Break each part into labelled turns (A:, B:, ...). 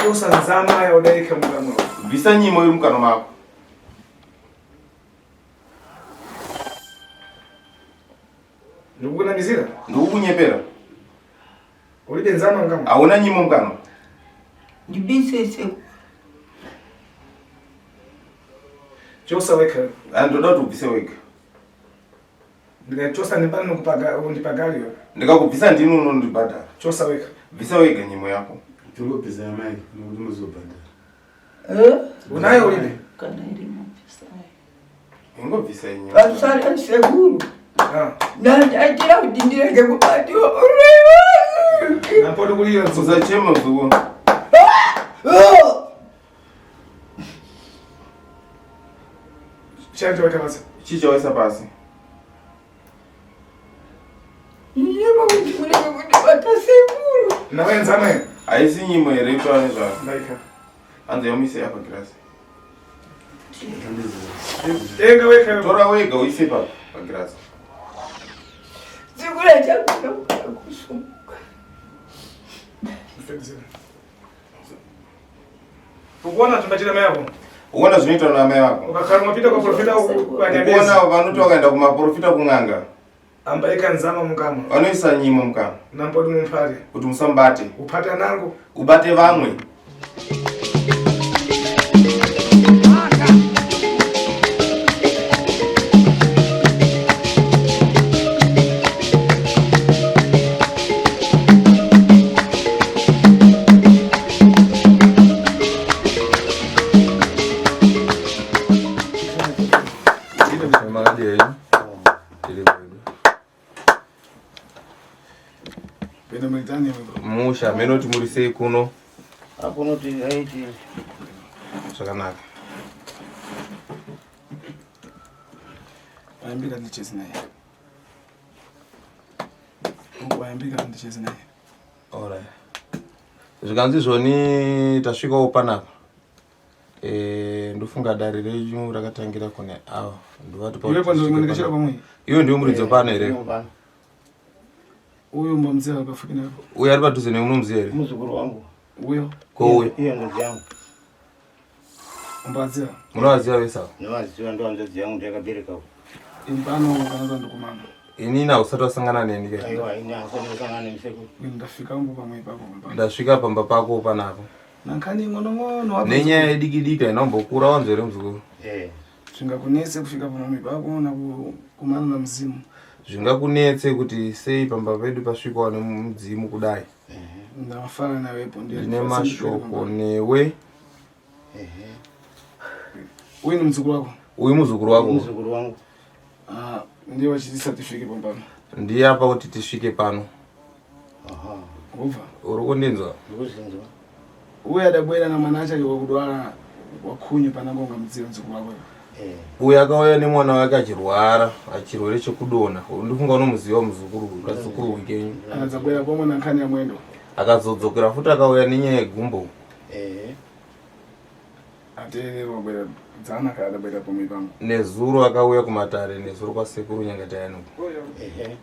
A: Chosa nzama yaudaika mukanwa.
B: Bvisa nyimo iri mukanwa mako.
A: Ndikukunamizira?
B: Ndikukunyepera.
A: Ulibe nzama mukanwa?
B: Hauna nyimo mukanwa.
C: Ndibise sekuru.
A: Chosa wega.
B: Ah, ndoda kuti ubvise wega.
A: Ndikachosa nepano kupaga undipagalio.
B: Ndikakubvisa ndini unondibhadhara.
A: Chosa wega.
B: Bvisa wega nyimo yako.
D: Tongobvisa yamai nokuti muzobhadhara.
C: Eh?
A: Unayo ulibe?
C: Kana irimo bvisai.
B: Ingobvisa nyimo.
C: Pamusana sekuru.
A: Ah.
C: Ndandaitira kuti ndirege kubatiwa.
A: Napodo kulira nzuza.
B: Usachema mzukuru.
C: Oh!
A: Chanje weka basi.
B: Chii chawaisa pasi?
C: Nyama kuti murege kundibata sekuru.
A: Nawe nzama hiyo.
B: Haisi nyimo here itaura nezvayo.
A: Ndaika.
B: Anzi yamuise apa girasi.
A: Tenga weka.
B: Tora wega uise pa pagirasi.
C: Sekuru achagona kusumuka.
A: Ukuona tumbachira mai yako.
B: Ukuona zvinoitwa namai vako.
A: Ukakhala umapita kwa profita kwa nyabezi.
B: Ukuona vanoti wakaenda kumaprofita kun'anga.
A: Ambaika nzama mukamwa.
B: Vanoisa nyimo mukanwa
A: Nampodi mumphate.
B: kuti musamubate.
A: Uphate anangu.
B: Ubate vamwe.
A: Penda mlitani mwe.
B: Musha menoti muri sei kuno?
E: Akunoti aiti
B: Zvakanaka.
A: Wayambika ndicheze naye. Wayambika ndicheze naye.
B: Alright. Zvikanzi zvoni tasvikawo panapa. Eh, ndofunga dare renyu rakatangira kune ava. Ndovati pa.
A: Iwe kwanza unganekeshera pamwe.
B: Iwe ndiwe muridzi pano here?
A: Uyo mbamzia pafupi napo.
B: Uyo ari padhuze newe unomuziva here?
E: Muzukuru wangu.
A: Uyo
B: Ko uyo?
E: Iyo hanzvadzi yangu.
A: mbaziva.
B: Munovaziva vese ava?
E: Ndinovaziva ndo hanzvadzi yangu ndiyakabereka.
A: Impano kana ndikumana.
B: Inini hausati wasangana neni ke.
E: Aiwa ini handisati ndasangana nemi sekuru.
A: Ndafika mbo pamwe ipapo pamba.
B: Ndasvika pamba pako panapa.
A: Nankani ngono ngono
B: Nenyaya yediki diki haina kumbokura wanzwa here muzukuru?
E: Eh.
A: Zvingakunetse kufika pamwe ipapo na kumana na mzimu.
B: Zvingakunetse kuti sei pamba pedu pasvikwa nemudzimu kudai.
A: Ndafara nawepo ndiye.
B: Ndine mashoko newe.
A: Uyu ni mzukuru wako.
B: Uyu muzukuru wako.
E: Muzukuru wangu.
A: Ah, ndiye wachitisa tifike pambano.
B: Ndiye apa kuti tisvike pano.
E: Aha.
A: Ubva.
B: Uri kundinzwa?
E: Ndikuzinzwa.
A: Uyu adabwera na mwana acho wakudwara wakhunyu panangonga mudziyo mzukuru wako.
E: Eh.
B: Uyu akauya nemwana wake achirwara, achirwere chekudonha. Ndifunga unomuziva muzukuru, kazukuru kenyu.
A: Akadzabwera pomwe na nkhani ya mwendo.
B: Akazodzokera futi akauya nenyaya yegumbo.
E: Eh.
A: Ateerera wabwera dzana kana adabwera pomwe pangu.
B: Nezuro akauya kumatare, nezuro kwasekuru Nyangatayani.
E: Ehe.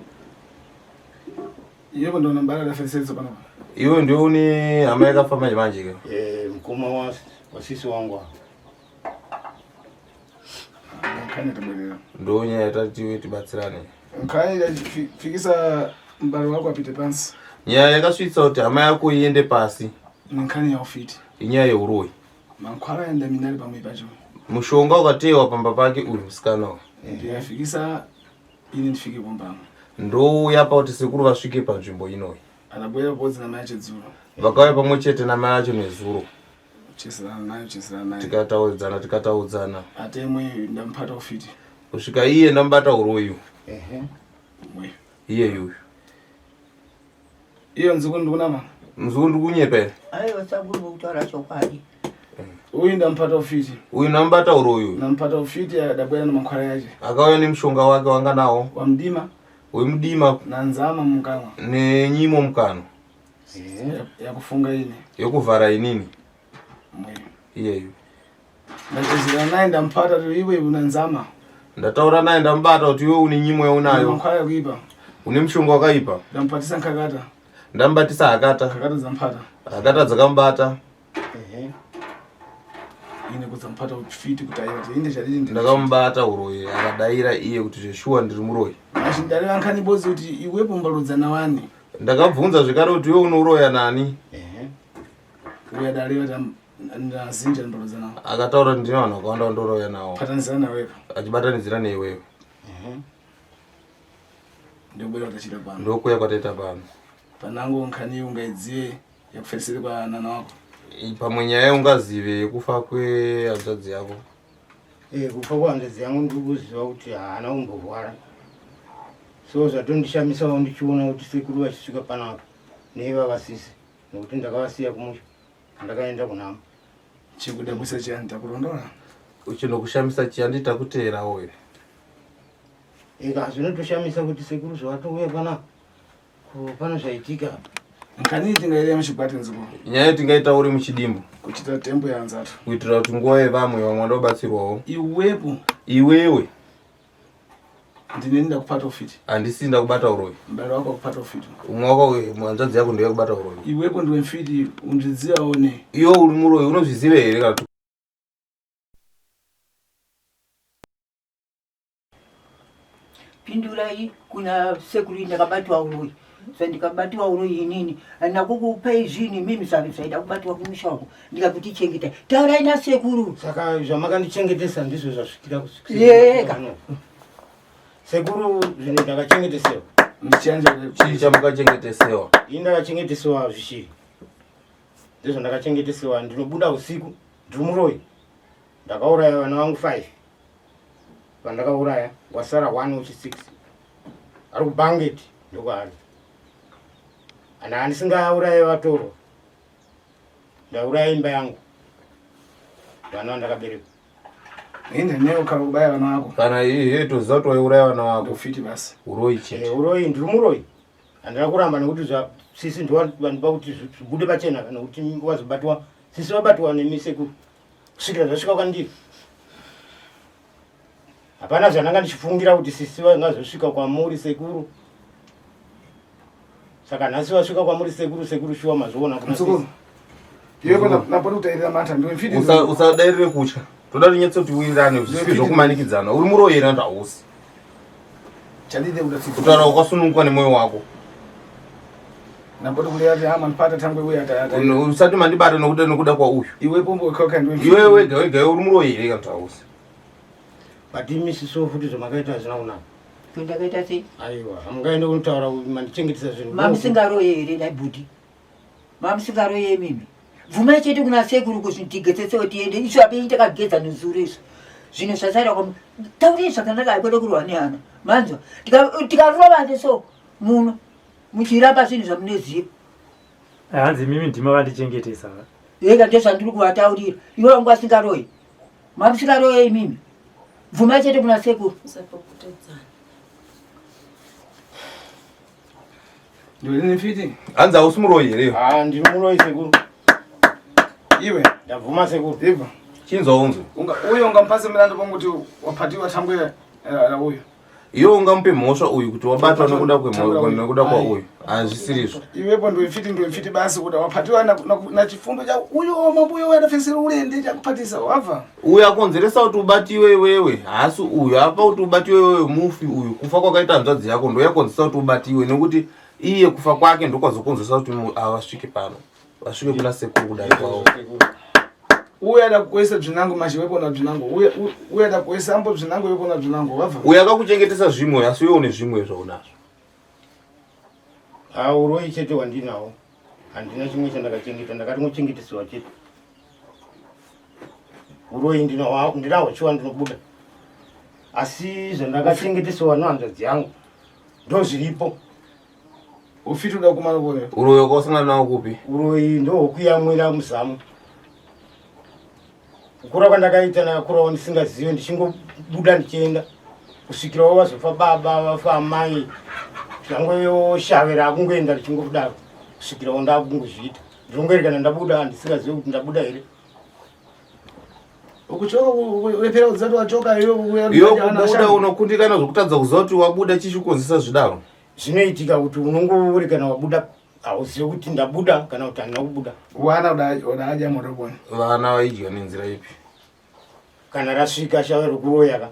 A: Iyepo ndona mbara adafesedzo panopa.
B: Iwe ndiwe une hama yakafa manje manje ke.
E: Eh, mukoma wa wasisi wangu. ava.
A: Nkhani atabwerera.
B: Ndo nyaya yatati tibatsirane.
A: Nkhani yafikisa mbalo wako apite pansi.
B: Nyaya yakasvitsa kuti hama yako iende pasi
A: Ni nkhani ya ufiti.
B: inyaya yeuroyi.
A: Mankhwala yenda minali pamwe pacho.
B: Mushonga ukateyiwa pamba pake uyu musikana uyu.
A: Ndiyafikisa ini ndifike pombano.
B: Ndouya pa kuti sekuru vasvike panzvimbo inoyi.
A: Adabwera podzi na mai achedzuro.
B: Vakauya pamwe chete namai acho nezuro.
A: Cheserana nayo cheserana nayo.
B: Tikataudzana tikataudzana.
A: Atemwe ndamupata ufiti.
B: Kusvika iye ndamubata uroyi
E: Ehe.
A: Mwe.
B: iye yuyu.
A: Iyo nzukuru ndikunama.
B: Muzukuru ndikunyepa here?
C: Aiwa sekuru kutaura chokwadi.
A: Uyu ndamupata ufiti.
B: Uyu ndamubata uroyi uyu.
A: Ndamupata ufiti adabwera na mankhwala yache.
B: Akauya nemushonga wake wanga nawo
A: Wamdima
B: wemudima
A: na nzama mukanwa.
B: nenyimo mukanwa
E: Eh.
A: Yakufunga ine.
B: yekuvhara inini
A: Mwe.
B: iyeyu.
A: Ndachezera naye ndamupata kuti iwe una nzama.
B: Ndataura naye ndamubata kuti iwe une nyimo yaunayo
A: Mankhwala yakuipa.
B: une mushonga wakaipa.
A: Ndamupatisa nkhakata.
B: Ndamubatisa hakata
A: Nkhakata dzampata.
B: hakata dzakamubata.
E: Ehe.
A: Ine kudzamupata ufiti kuti aiwa inde chadii.
B: Ndakamubata uroyi akadaira iye kuti zveshuwa ndiri muroyi.
A: Ndaleva nkhani bozi kuti iwepo mbaludzana wani.
B: Ndakabvunza zvekare kuti iwe unoroya nani?
E: Ehe.
A: Uya daleva ta ndazinja mbaludzana.
B: Akataura kuti ndine vanhu vakawanda vandoroya nawo.
A: Patanidzana nawepo.
B: Achibatanidzira neiwewe.
E: Ehe.
A: Ndokubwera kutachita pano.
B: Ndokuya kwataita pano.
A: Panango nkhani ungaidziye yakuferesere kwa nana wako.
B: Pamwe nyaya ungazive yekufa kwehanzvadzi yako.
E: Eh, kufa kwehanzvadzi yangu ndiri kuziva kuti haana kumborwara. So zvatondishamisawo ndichiona kuti sekuru vachisvika panapa neiva vasisi nekuti ndakavasiya kumusha ndakaenda kunhamo.
A: Chikuda kuisa chiyani takurondora?
B: Chinokushamisa chiyani takuteerawo here?
E: Eka zvinotoshamisa kuti sekuru zvavatouya panapa ko pano zvaitika.
A: Nkhani tingaire muchikwati nziko.
B: Nyaya tingaitaure muchidimbu.
A: Kuchita tembo yanzatu.
B: Kuitira kuti nguva yevamwe vamwe vandobatsirwawo.
A: Iwepo.
B: Iwewe.
A: Ndine ndakupata ufiti.
B: Handisi ndakubata uroyi.
A: Mbari wako akupata ufiti.
B: Umwe wako hanzvadzi yako ndiyo yakubata uroyi.
A: Iwepo ndiwe mfiti undidziyawo ne.
B: Iwe uri muroyi unozviziva here kana
C: Pindurai kuna sekuru ndakabatwa uroyi. Zvandikabatwa uroyi inini handina kukupai zvinhu imimi zvaida kubatwa kumusha uko ndikakutichengeta. Taurai nasekuru.
E: Saka zvamakandichengetesa ndizvo zvasvikira
C: kusvikira.
E: Sekuru zvinhu ndakachengetesewa.
B: Chii chamukachengetesewa?
E: Ini ndakachengetesewa zvishiri. Ndizvo ndakachengetesewa ndinobuda usiku ndiri muroyi. Ndakauraya vana vangu 5. Vandakauraya wasara 1 uchi 6. Ari kubangeti ndokwaari. Ana andisingauraye vatorwa. Ndauraya imba yangu. Vana vandakabereka.
A: Ende newe ukava kubaya vana vako.
B: Kana iye toziva kuti waiuraya vana vako.
A: Ufiti basi.
B: Uroyi chete.
E: Eh, uroyi ndiri muroyi. Handina kuramba nekuti zva sisi ndivandipa kuti zvibude pachena kana kuti wazobatwa sisi vabatwa nemi sekuru kusvikira zvasvika kwandiri. Hapana zvandanga ndichifungira kuti sisi vangazosvika kwamuri sekuru. Saka nhasi vasvika kwamuri sekuru sekuru shuwa mazviona kuna sisi.
A: Iwe kona napota kutairira mata ndiwe mfiti.
B: Usadairire kutya. Toda tinyatso tiwirirane zvisiri zvokumanikidzana. Uri muroyi here antu hausi.
A: Chandide kuda tsitsi.
B: Kutaura wakasununguka nemwoyo wako.
A: Napota kulera ti hama ndipata tangwe uya tayata.
B: Usati mandibata nokuda nokuda kwa uyu.
A: Iwe pombo kaka ndiwe mfiti.
B: Iwe wega wega uri muroyi here kantu hausi.
E: But imi siso futi zvamakaita hazvina kunaka.
C: Ndakaita sei?
E: Aiwa, hamungaende kunotaura mandichengetesa zvinhu.
C: Mamusingaroye here dai bhuti? Mamusingaroye imimi? Bvumai chete kuna sekuru kuti tigezese tiende. Isu apenyi takageza nezuro isu. Zvinhu zvasara kwa taurei zvakanaka haikode kurwa nehana. Manzwa? Tikarova neso muno muchiramba zvinhu zvamunoziva.
F: Hanzi mimi ndima vandichengetesa.
C: Ega ndezvandiri kuvataurira. Iwe wangu asingaroyi. Mamusingaroye imimi. Bvumai chete kuna sekuru.
A: Ndiwe mfiti?
B: Hanzi hausi muroyi here?
E: Ah, ndiri muroyi sekuru.
A: Iwe.
E: Ndabvuma sekuru.
A: Ibva.
B: Chinzwa unzwe.
A: Unga uyo ungamupase milandu panguti wapatiwa thangwe la uyo.
B: Iwe ungamupe mhosva uyu kuti wabatwa nokuda kwemhosva nokuda kwa uyu. Hazvisiri izvo.
A: Iwepo ndiwe mfiti ndiwe mfiti basi kuda wapatiwa na, na, na chifundo cha uyo mambuyo wadafesera ulende chakupatisa wabva.
B: Uyu akonzeresa kuti ubatiwe iwewe haasi uyu apa kuti ubatiwe iwewe mufi uyu kufa kwakaita hanzvadzi yako ndoyakonzeresa kuti ubatiwe nekuti iye kufa kwake ndokwazokonzeresa kuti avasvike pano vasvike kuna sekuru kudai kwavo.
A: Uya ada kuisa bzinango manje wepo na bzinango. Uya uya ada kuisa ambo bzinango wepo na bzinango wabva.
B: Uyu akakuchengetesa zvimwe asi iwe une zvimwe zvaunazvo.
E: Ah, uroyi chete wandinawo. Handina chimwe chandakachengeta, ndakatongochengeteswa chete. Uroyi ndinawo, ndinawo chiwa ndinobuda. Asi zvandakachengeteswa nehanzvadzi yangu ndozviripo.
A: Ufiti uda kumana kone.
B: Uroyi wakasangana nawo kupi?
E: Uroyi ndohwokuyamwira muzamu. Kukura kwandakaita ndakakurawo ndisingazive ndichingobuda ndichienda kusvikirawo vazofa baba vafa amai zvangoshavera akungoenda ndichingodaro kusvikirawo ndakungozviita ndinongoerekana ndabuda handisingazive kuti ndabuda here.
A: Ukuchoka ulepera kudzati wachoka iwe
B: Iwe kubuda unokundikana zvokutadza kuziva kuti wabuda chichikonzesa zvidaro.
E: Zvinoitika kuti unongoerekana wabuda. Hauzivi kuti ndabuda kana kuti handina kubuda.
A: Wana udaadya moto bwana.
B: Vana vaidya nenzira ipi?
E: Kana rasvika shave rekuroya ka,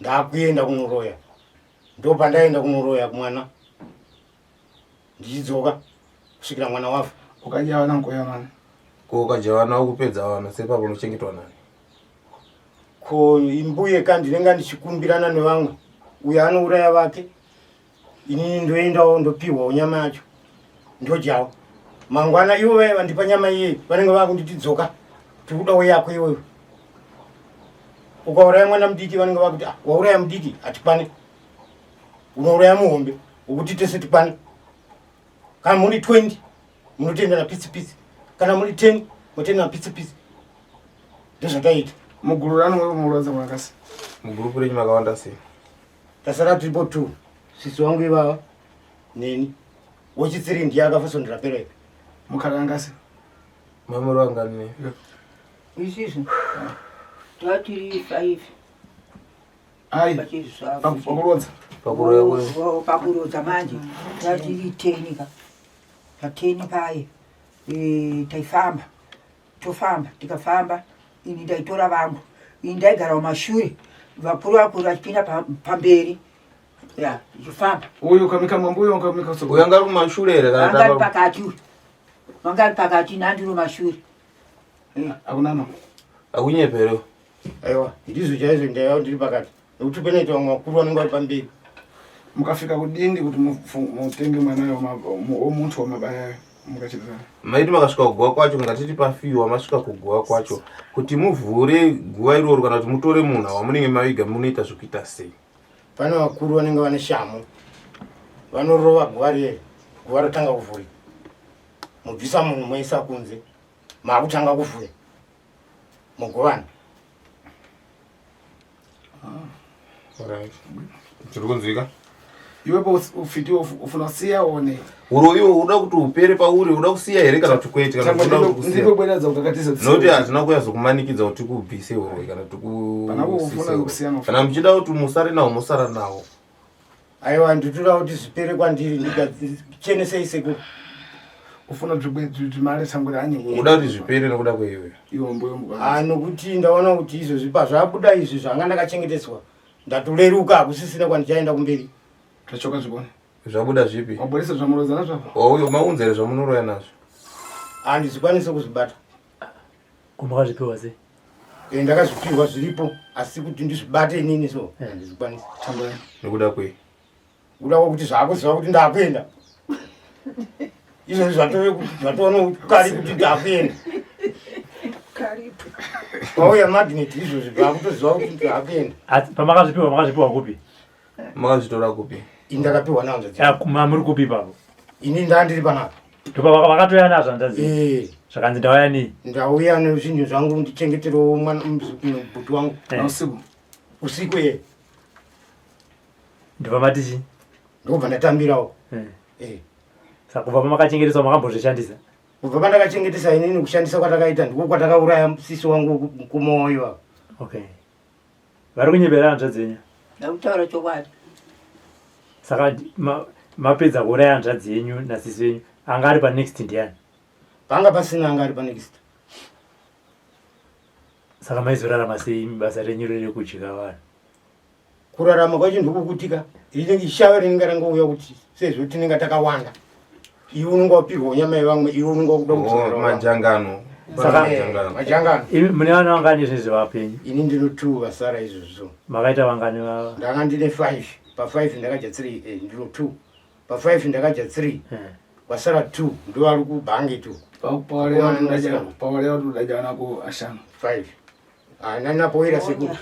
E: ndakuenda kunoroya. Ndopandaenda kunoroya kumwana ndichidzoka kusvikira mwana wafa.
A: Ukadya vana nkoya mwana.
B: Ko ukadya vana ukupedza vana sepapo unochengetwa nani?
E: Ko imbuye ka ndinenge ndichikumbirana nevamwe, uyo anouraya vake, inini ndoendawo ndopihwawo nyama yacho ndodyawo. Mangwana ivo vaye vandipa nyama iyeyi vanenge vakunditi dzoka, tikudawo yako iwewe. Ukauraya mwana mudiki vanenge vakuti ah, wauraya mudiki hatikwane, unouraya muhombe wekuti tese tikwane. Kana muri 20 munotendana pitsi pitsi, kana muri 10 motendana pitsi pitsi. Ndozvataiita.
A: Muguru rano wewe murodza mwakasi.
B: Mugurupu renyu makawanda sei?
E: Tasara tiripo 2, sisi wangu ivava neni, wechitsiri ndiye akafa svondo rapera ipi.
A: Mukarangasi.
B: Mamuri vangani?
C: Isisu tatiri 5.
A: Ai. Pakurodza.
B: Pakurodza.
C: Pakurodza manje tatiri 10 ka. Pa 10 paye taifamba tofamba tikafamba, ini ndaitora vangu, ini ndaigara mumashure, vakuru vakuru vachipinda pamberi ya ichifamba.
A: Uyu ukamika mambuyo ukamika
B: soko. Uyu anga ari kumashure here kana
C: anga ari pakati uyu? Anga ari pakati nandiro mashure.
A: Akunama.
B: Akunyepero.
E: Aiwa, ndizvo chaizvo, ndaiva ndiri pakati. Nekuti panoita vamwe vakuru vanenge vari pamberi.
A: Mukafika kudindi kuti mutenge mwana womuntu wamabaya mukachizana.
B: Maiti makasvika kuguva kwacho, ngatiti pafiwa masvika kuguva kwacho, kuti muvhure guva iroro kana kuti mutore munhu wamunenge maviga munoita zvekuita sei?
E: Pane vakuru vanenge vane shamhu, vanorova guva riye, guva rotanga kuvhurika, mobvisa munhu moisa kunze, maakutanga kuvhuya mugovana.
B: Right. Tiri kunzwika?
A: Iwepo ufiti ufuna kusiya one.
B: Uroyi unoda kuti upere pauri, unoda kusiya here kana kuti kwete kana kuti unoda kusiya.
A: Ndipo bwedza ukakatisa.
B: Noti hazvina kuya zokumanikidza kuti tikubvise uroyi kana
A: tikusiya.
B: Kana muchida kuti musare nawo musara nawo.
E: Aiwa, nditoda kuti zvipere kwandiri, ndichenesei sekuru.
A: Ufuna zvimare sangura anyi.
B: Uda kuti zvipere nokuda kweiwe.
A: Iwe mbuyo mbuyo.
E: Ah, nokuti ndaona kuti izvozvi pazvabuda izvi zvanga ndakachengeteswa ndatoreruka, hakusisina kwandichaenda kumberi.
A: Zvachoka zvibone.
B: Zvabuda zvipi?
A: Wabudisa zvamurodza nazvo apa?
B: Wauyo maunzere zvamunoroya nazvo.
E: Handizvikwanisi kuzvibata.
F: Ko makazvipiwa sei?
E: Ndakazvipihwa zviripo, asi kuti ndizvibate inini so handizvikwanisi.
A: Tambura.
B: Nekuda kwei?
E: Kuda kwekuti zvaakuziva kuti ndakuenda. Izvozvi zvatoona kari kuti ndakuenda. Kwauya magnet izvozvi zvakutoziva kuti ndakuenda.
F: Asi pamakazvipiwa makazvipiwa kupi?
B: Makazvitora kupi?
E: Ini ndakapiwa nahanzvadzi.
F: Muri kupi ipapo?
E: Ini ndandiri panapa.
F: Ndopa vakatouya nazvo hanzvadzi. Zvakanzi ndauya nei?
E: Ndauya nezvinhu zvangu ndichengeterewo mwana bhuti wangu.
A: Usiku.
E: Usiku ye.
F: Ndobva mati chii?
E: Ndobva ndatambirawo.
F: Saka kubva pamakachengeteswa makambozvishandisa?
E: Kubva pandakachengetesa inini kushandisa kwatakaita ndiko kwatakauraya sisi wangu kumoyo.
F: Okay. Vari kunyepera hanzvadzi yenyu?
C: Ndakutaura chokwadi.
F: Saka mapedza kuuraya hanzvadzi yenyu nasisi venyu, anga ari panext ndiani?
E: Panga pasina anga ari panext.
F: Saka maizorarama sei basa renyu rekudya vanhu?
E: Kurarama kwacho ndokukutika rinenge ishava rinenge rangouya kuti sezvo tinenge takawanda, iwe unonga wapirwa nyama yevamwe, iwe unonga wakuda
B: kudzorera vamwe. Majangano.
F: Saka-
B: Majangano.
E: Majangano.
F: Imi mune vana vangani izvezvi vapenyu?
E: Ini ndino 2 vasara izvozvo.
F: Makaita vangani vava?
E: Ndanga ndine 5, pa5 ndakadya 3, ndino 2, pa5 ndakadya 3, vasara 2 ndo vari kubhange tu.
A: Pawalewa kuti udadya vana ko ashanu.
E: 5. Ah, nani napoira sekuru.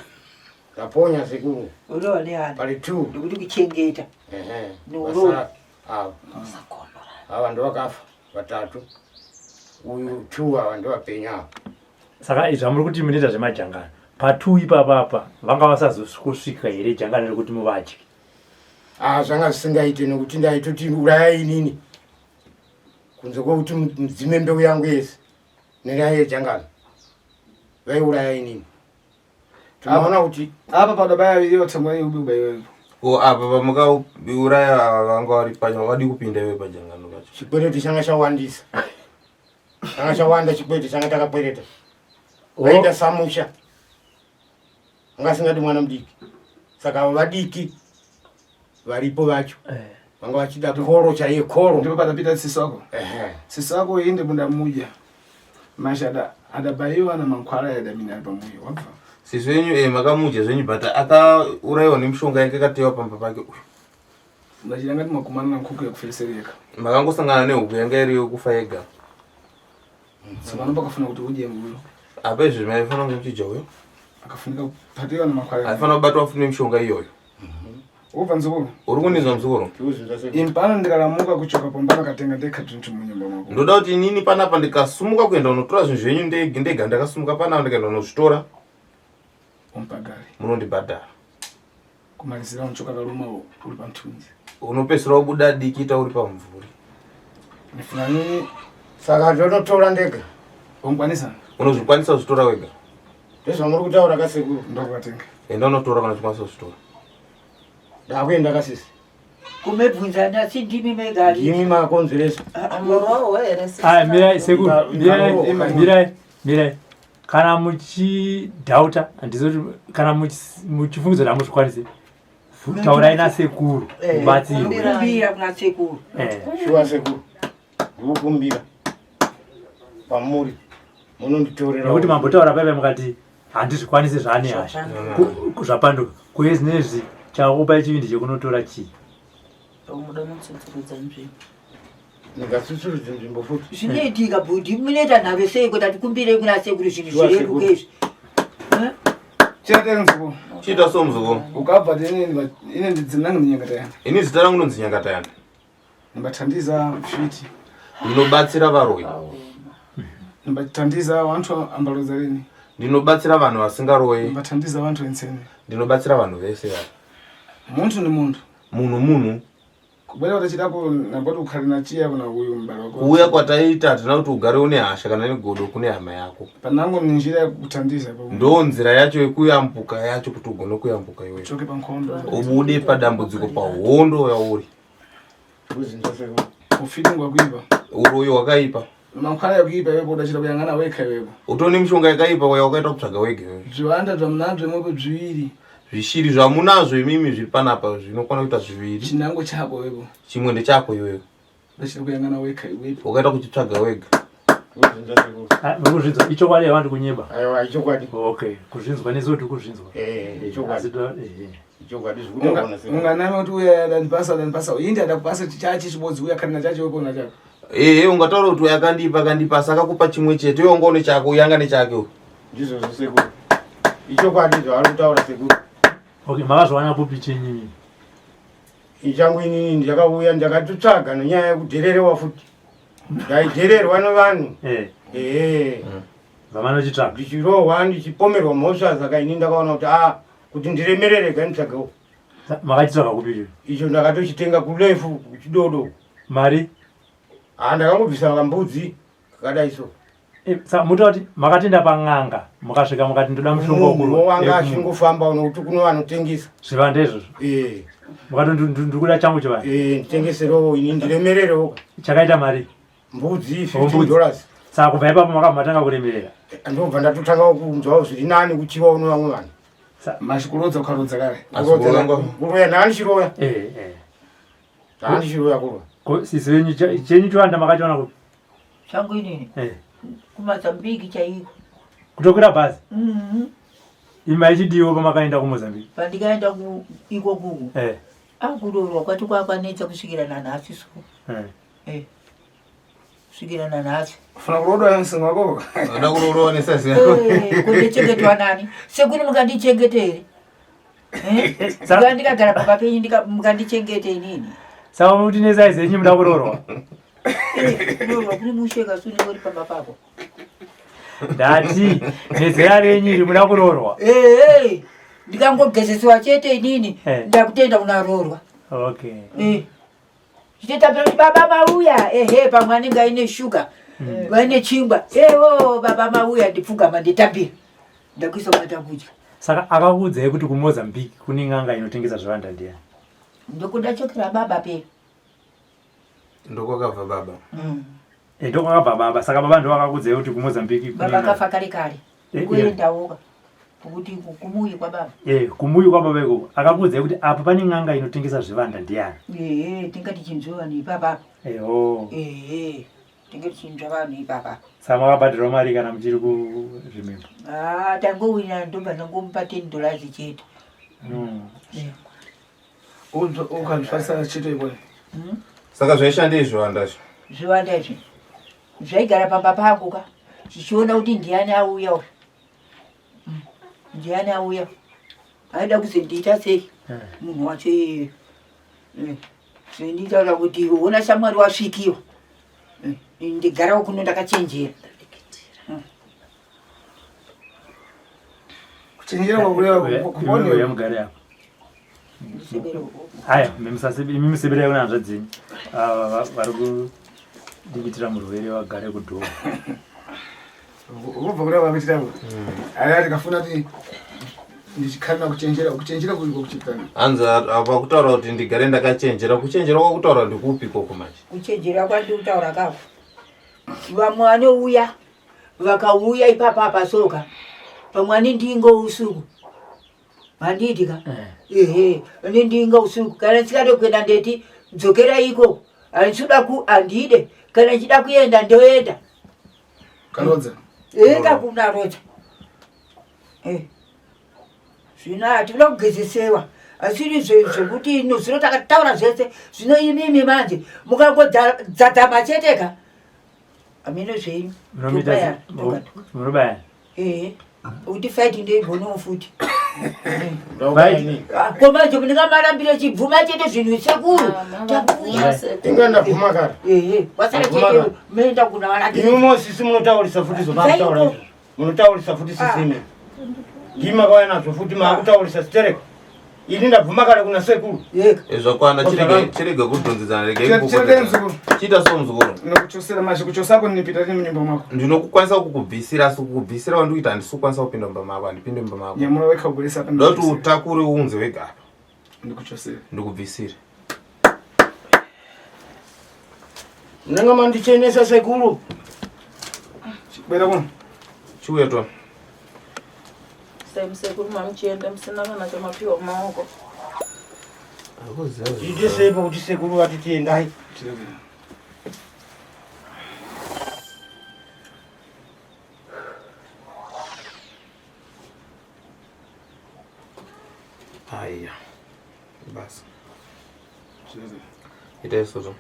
E: Ndaponya sekuru.
C: Unowa nehana.
E: Pari 2.
C: Nekuti kuchengeta.
E: Ehe.
C: Neuroyi.
E: Vasara ava. Ava ndo vakafa vatatu. Uyu 2 ava ndo vapenyu ava.
F: Saka izvi zvamuri kuti munoita zvemajangano pa2 ipapapa vanga vasazosvika here jangano rekuti muvadye?
E: Ah, zvanga zvisingaite nekuti ndaitoti urayai inini. Kunze kwekuti mudzime mbeu yangu yese nenyaya yejangano vaiuraya inini. Tinoona kuti
A: apa padabaya iyo tsamwa iwe uba iwewe.
B: Ko apa pamukauraya ava vanga vari panya wadii kupinda iwe pajangano pacho?
E: Chikwereti changa chawandisa. Changa chawanda chikwereti changa takakwereta. Vaita samusha. Anga asingadi mwana mudiki. Saka ava vadiki varipo vacho. Vanga vachida koro chaiye koro.
A: Ndipo patapita sisi wako.
E: Ehe.
A: Sisi wako inde munda muja. Masha ada adabaiwa na mankhwala ya damina ali pamuyo. Wabva.
B: Sisi wenyu eh, makamudya zvenyu but akaurayiwa nemishonga yanga yakatewa pamba pake uyu.
A: Ndachita ngati mwakumana na nkhuku yakufesereka.
B: Makangosangana nehuku yanga iri yokufa yega.
A: Tsopano pakafuna kuti udye ngulo.
B: Apa izvi maifanira kunge muchidya uyo.
A: Akafunika kupatiwa na mankhwala.
B: Aifanira kubatwa futi nemishonga iyoyo.
A: Ubva mzukuru.
B: Uri kundinzwa mzukuru?
A: Impano ndikalamuka kuchoka pamba nakatenga ndekha tinthu munyumba mwako.
B: Ndoda kuti inini panapa ndikasumuka kuenda kunotora zvinhu zvenyu ndega ndakasumuka panapa ndikaenda kunozvitora
A: Umpagale.
B: munondibhadhara.
A: Kumalizira unchoka kaluma uri pamthunzi.
B: Unopedzisira wabuda dikita uri pamumvuri.
A: Ndifuna nini
E: Saka ndonotora ndega.
A: Unkwanisa?
B: Unozvikwanisa kuzvitora wega?
E: Ndezvamuri kutaura kasekuru.
A: Ndokukatenga.
B: Enda unotora kana uchikwanisa kuzvitora.
E: Ndakuenda kasisi.
C: Kumebvunzana asi ndimi mega.
E: Ndimi makonzeresa.
G: Murohwe here sisi?
F: Aya, mirai sekuru, mirai,
E: Ima-
F: mirai, mirai. Kana muchidhauta, handizoti kana muchifungidzira kuti hamuzvikwanisi, taurai nasekuru mubatsirwe.
C: Kumbira kuna sekuru.
E: Shuwa sekuru. Ndikukumbira pamuri munonditorera.
F: Nekuti mambotaura paipai mukati handizvikwanisi zvaane hasha. Zvapanduka. Kuye zvinezvi chakupai chivindi chekunotora chii?
G: Muda unotsudzurudza nzvimbo.
E: Ndingatsudzurudza nzvimbo futi.
C: Zvinoitika bhudhi munoita nharo sei kuti atikumbirei kuna sekuru zvinhu
E: Shuwa
C: zvireruke
E: sekuru.
C: izvi.
A: Chete mzukuru.
B: Chiita so mzukuru.
A: Ukabva tene ine ndidzinange ndinyangatayana.
B: Ini zita rangu ndonzi Nyangatayana.
A: Ndimbathandiza mfiti.
B: Ndinobatsira varoyi.
A: Ndimbathandiza wanthu ambaloza lini.
B: Ndinobatsira vanhu vasingaroyi.
A: Ndimbathandiza wanthu ensene.
B: Ndinobatsira vanhu vese vaya.
A: Munthu ni munthu.
B: Munhu munhu.
A: Kubwera kwatachitako namboti ukhale na chiya kuna uyu m'bale wako.
B: Kuuya kwataita hatina kuti ugare une hasha kana negodo kune hama yako.
A: Panango ni njira yekuthandiza pa.
B: Ndo nzira yacho yekuyambuka yacho kuti ugone kuyambuka iwewe.
A: Uchoke pankhondo.
B: Ubude padambudziko pahondo yauri.
A: Ufiti ngwakuipa.
B: Uroyi hwakaipa.
A: Mankhwala yakuipa iwepo udachita kuyang'ana wekha iwepo.
B: Utone mishonga yakaipa wakaita kutsvaga wega iwewe.
A: Zviwanda zvamunazvo imwepo zviviri.
B: Zvishiri zvamunazvo imimi zviri panapa zvinokwana kuita zviviri.
A: Chinango chako iwepo.
B: Chimwe ndechako iwewe.
A: Udachita kuyang'ana wekha iwepo.
B: Wakaita kuchitsvaga wega.
F: Mukuzvinzwa ichokwadi havandi kunyeba.
E: Aiwa ichokwadi.
F: Okay, kuzvinzwa nesu tiri kuzvinzwa.
E: Eh, ichokwadi.
F: Asi eh.
E: Ichokwadi zvikutoona sekuru.
A: Unganame kuti uya adandipasa adandipasa indi adakupasa chachi chibodzi uya kana chachi wepo na chako.
B: Ehe ungataura kuti uyu akandipa akandipa asi akakupa chimwe chete iwe wanga une chako uyu anga nechake uyu.
E: Ndizvozvo sekuru. Ichokwadi zvavari kutaura sekuru.
F: Okay, makazviwana kupi chenyu imimi?
E: Ichangu inini ndakauya ndakatotsvaga nenyaya yekudhererewa futi. Ndaidhererwa nevanhu.
F: Eh.
E: Ehe.
F: Zvamanochitsvaga.
E: Ndichirohwa ndichipomerwa mhosva saka ini ndakaona kuti ah kuti ndiremerere ga nditsvagewo.
F: Makachitsvaga kupi icho?
E: Icho ndakatochitenga kulefu kuchidodo.
F: Mari?
E: Ah ndakangobvisa kambudzi kakadai so.
F: Saka muta kuti makatenda pan'anga mukasvika mukati ndoda mushonga
E: Munhu wanga achingofamba unokuti kuno vanotengesa.
F: Zvivande izvozvo.
E: Eh.
F: Mukati ndikuda changu chivande.
E: Eh nditengeserewo ini ndiremererewo.
F: Chakaita mari?
E: Mbudzi
F: Oh, mbudzi.
E: 15 dollars.
F: Saka kubva ipapo makabva matanga kuremerera.
E: Ndobva ndatotanga kunzwawo zviri nani kuchiwa uno vamwe vanhu.
A: Mashikurodza ukarodza kare.
E: Kuroya ndaandichiroya.
F: Eh eh.
E: Ndaandichiroya kuroya.
F: Ko sisi venyu chenyu chiwanda makachiwana kupi?
C: Changu inini
F: Eh.
C: kuMozambique chaiko.
F: Kutokwira bhazi?
C: Mhm.
F: Imi maichidiwo pamakaenda kuMozambique?
C: Pandikaenda ku iko kuku.
F: Eh.
C: Akurorwa kwati kwakwanetsa kusvikira nanhasi so.
F: Eh.
C: Eh. Kusvikira nanhasi.
A: Funa kurodwa msinga wako.
B: Unoda kuroorwa nesaizi yako.
C: Eh, kundichengetwa nani? Sekuru mukandichengete here? Eh? Saka ndikagara pamba penyu mukandichengete inini.
F: Saka muti nesaizi yenyu muda kuroorwa?
C: Kuroorwa kuri mushe kasuni uri pamba pako.
F: Ndati nezera renyu iri muda kuroorwa.
C: Eh, eh. Ndikangogezesiwa chete inini ndakutenda kunaroorwa.
F: Okay.
C: Eh. Ndichitambira kuti baba mauya ehe pamwe anenge aine shuga vaine chingwa ewo baba mauya ndipfugama nditambira ndakuisa mata kudya.
F: Saka akakuudzai kuti kuMozambique kune n'anga inotengesa zvivanda ndiani?
C: Ndokudachokera baba pe.
B: Ndokwakabva baba.
F: Eh, ndokwakabva baba. Saka baba ndo vakakudzai kuti kuMozambique kune
C: Baba kafa kare kare.
F: Eh, eh.
C: Kuendawoka. Kuti kumuyi kwababa.
F: Eh, kumuyi kwababa ikoko. Akakudzai kuti apa pane n'anga inotengesa zvivanda ndiani?
C: Ehe, tingati chinzwa vanhu ipapa.
F: Eho.
C: Ehe, tingati chinzwa vanhu ipapa.
F: Saka makabhadharwa mari kana muchiri kuzvimimba?
C: Ah, tangowina ndobva ndangomupa $10 chete.
A: Ukazvifarisa chete ikona.
B: Saka zvaishandei zvivanda izvi?
C: Zvivanda izvi zvaigara pamba pangu ka zvichiona kuti ndiani auya uyu. Ndiani auya aida kuzondiita sei munhu wacho iyeye. Zvonditaura kuti ona shamwari wasvikiwa. Ndigarawo kuno ndakachenjera.
A: Kuchenjera kwakureva
F: Uya
A: kupona.
F: mugare apa. Aya, imi musebera kuna hanzvadzi dzenyu. Ava vari kudikitira murwere vagare kudhoo.
A: Ubva kureva kuitira. Aya tikafuna kuti ndichikhanira kuchenjera, kuchenjera kuri kuchitana.
B: Hanzi apa kutaura kuti ndigare ndakachenjera. Kuchenjera kwakutaura ndikupi ikoko manje?
C: Kuchenjera kwandiri kutaura kako. Vamwe vanouya vakauya ipapa apa soka. Pamwe anindinga usiku. Handiti ka? Ehe, anindinga usiku. Kana ndisingade kuenda ndeti dzokera iko. Handisida ku handide. Kana ndichida kuenda ndoenda.
A: Karodza.
C: Enda kuna rodza. Eh. Zvino hatina kugezesewa. Asiri zvekuti ino zvino takataura zvese. Zvino imimi manje mukangodzadzama chete ka. Hameno zvenyu.
F: Munomuita
C: Tobaya,
F: munobaya.
C: Ehe. Kuti fight ndoigonawo futi.
F: Fight.
C: Ah, ko manje ndingamarambire chibvuma chete zvinhu sekuru. Takuya.
E: Inga ndabvuma kare.
C: Ehe, wasara
E: Ndabvuma
C: chete
E: kare.
C: moenda kuna vana.
E: Imi mosisi munotaurisa futi zvamakutaura izvo. Munotaurisa futi sisi imi. Ndimi makauya nazvo futi maakutaurisa sitereka. Ini ndabvuma kare kuna sekuru.
C: Yeka.
B: Zvakwana
E: Zvakanaka.
B: chirega kudhonzedzana regai
A: Chirega
B: kupopotedzana.
A: muzukuru.
B: Chiita so muzukuru.
A: Nokuchosera manje kuchosako ndinipita tiri munyumba mwako.
B: Ndinokukwanisa kukubvisira asi kukubvisira wandikuita handisi kukwanisa kupinda mumba mako, handipinde mumba mako.
A: Nyamura weka ugurisa apa.
B: Ndoda kuti utakure uunze wega apa.
A: Ndikuchosera.
B: Ndikubvisire.
E: Munenge mandichenesa sekuru.
A: Bwera kuno.
B: Chiuya to.
G: Sei musekuru mamuchienda musina kana chamapiwa mumaoko.
E: Tiite sei pakuti sekuru vati tiendai.
A: Chirega.
B: Aiya. Basa.
A: Chirega.
B: Ita izvozvo.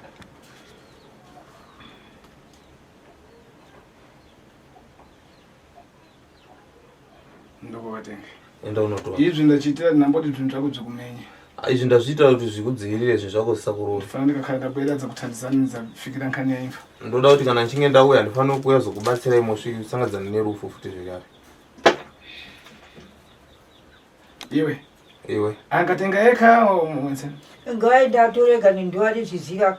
A: Ndokuvatenga.
B: Enda unotora.
A: Izvi ndachiitira ndamboti zvinhu zvako zvikumenya.
B: Izvi ndazviitira kuti zvikudzivirire zvinhu zvako zvisakurova.
A: Ndifana ndikakhala ndabwera dzakuthandizani dzafikira nkhani yaimfa.
B: Ndoda kuti kana ndichinge ndauya ndifanire kuuya zokubatsirai mosangadzana nerufu futi zvekare.
A: Iwe.
B: Iwe.
A: Angatenga yekha mwense.
C: Ngaenda atorega nendiwari zviziva.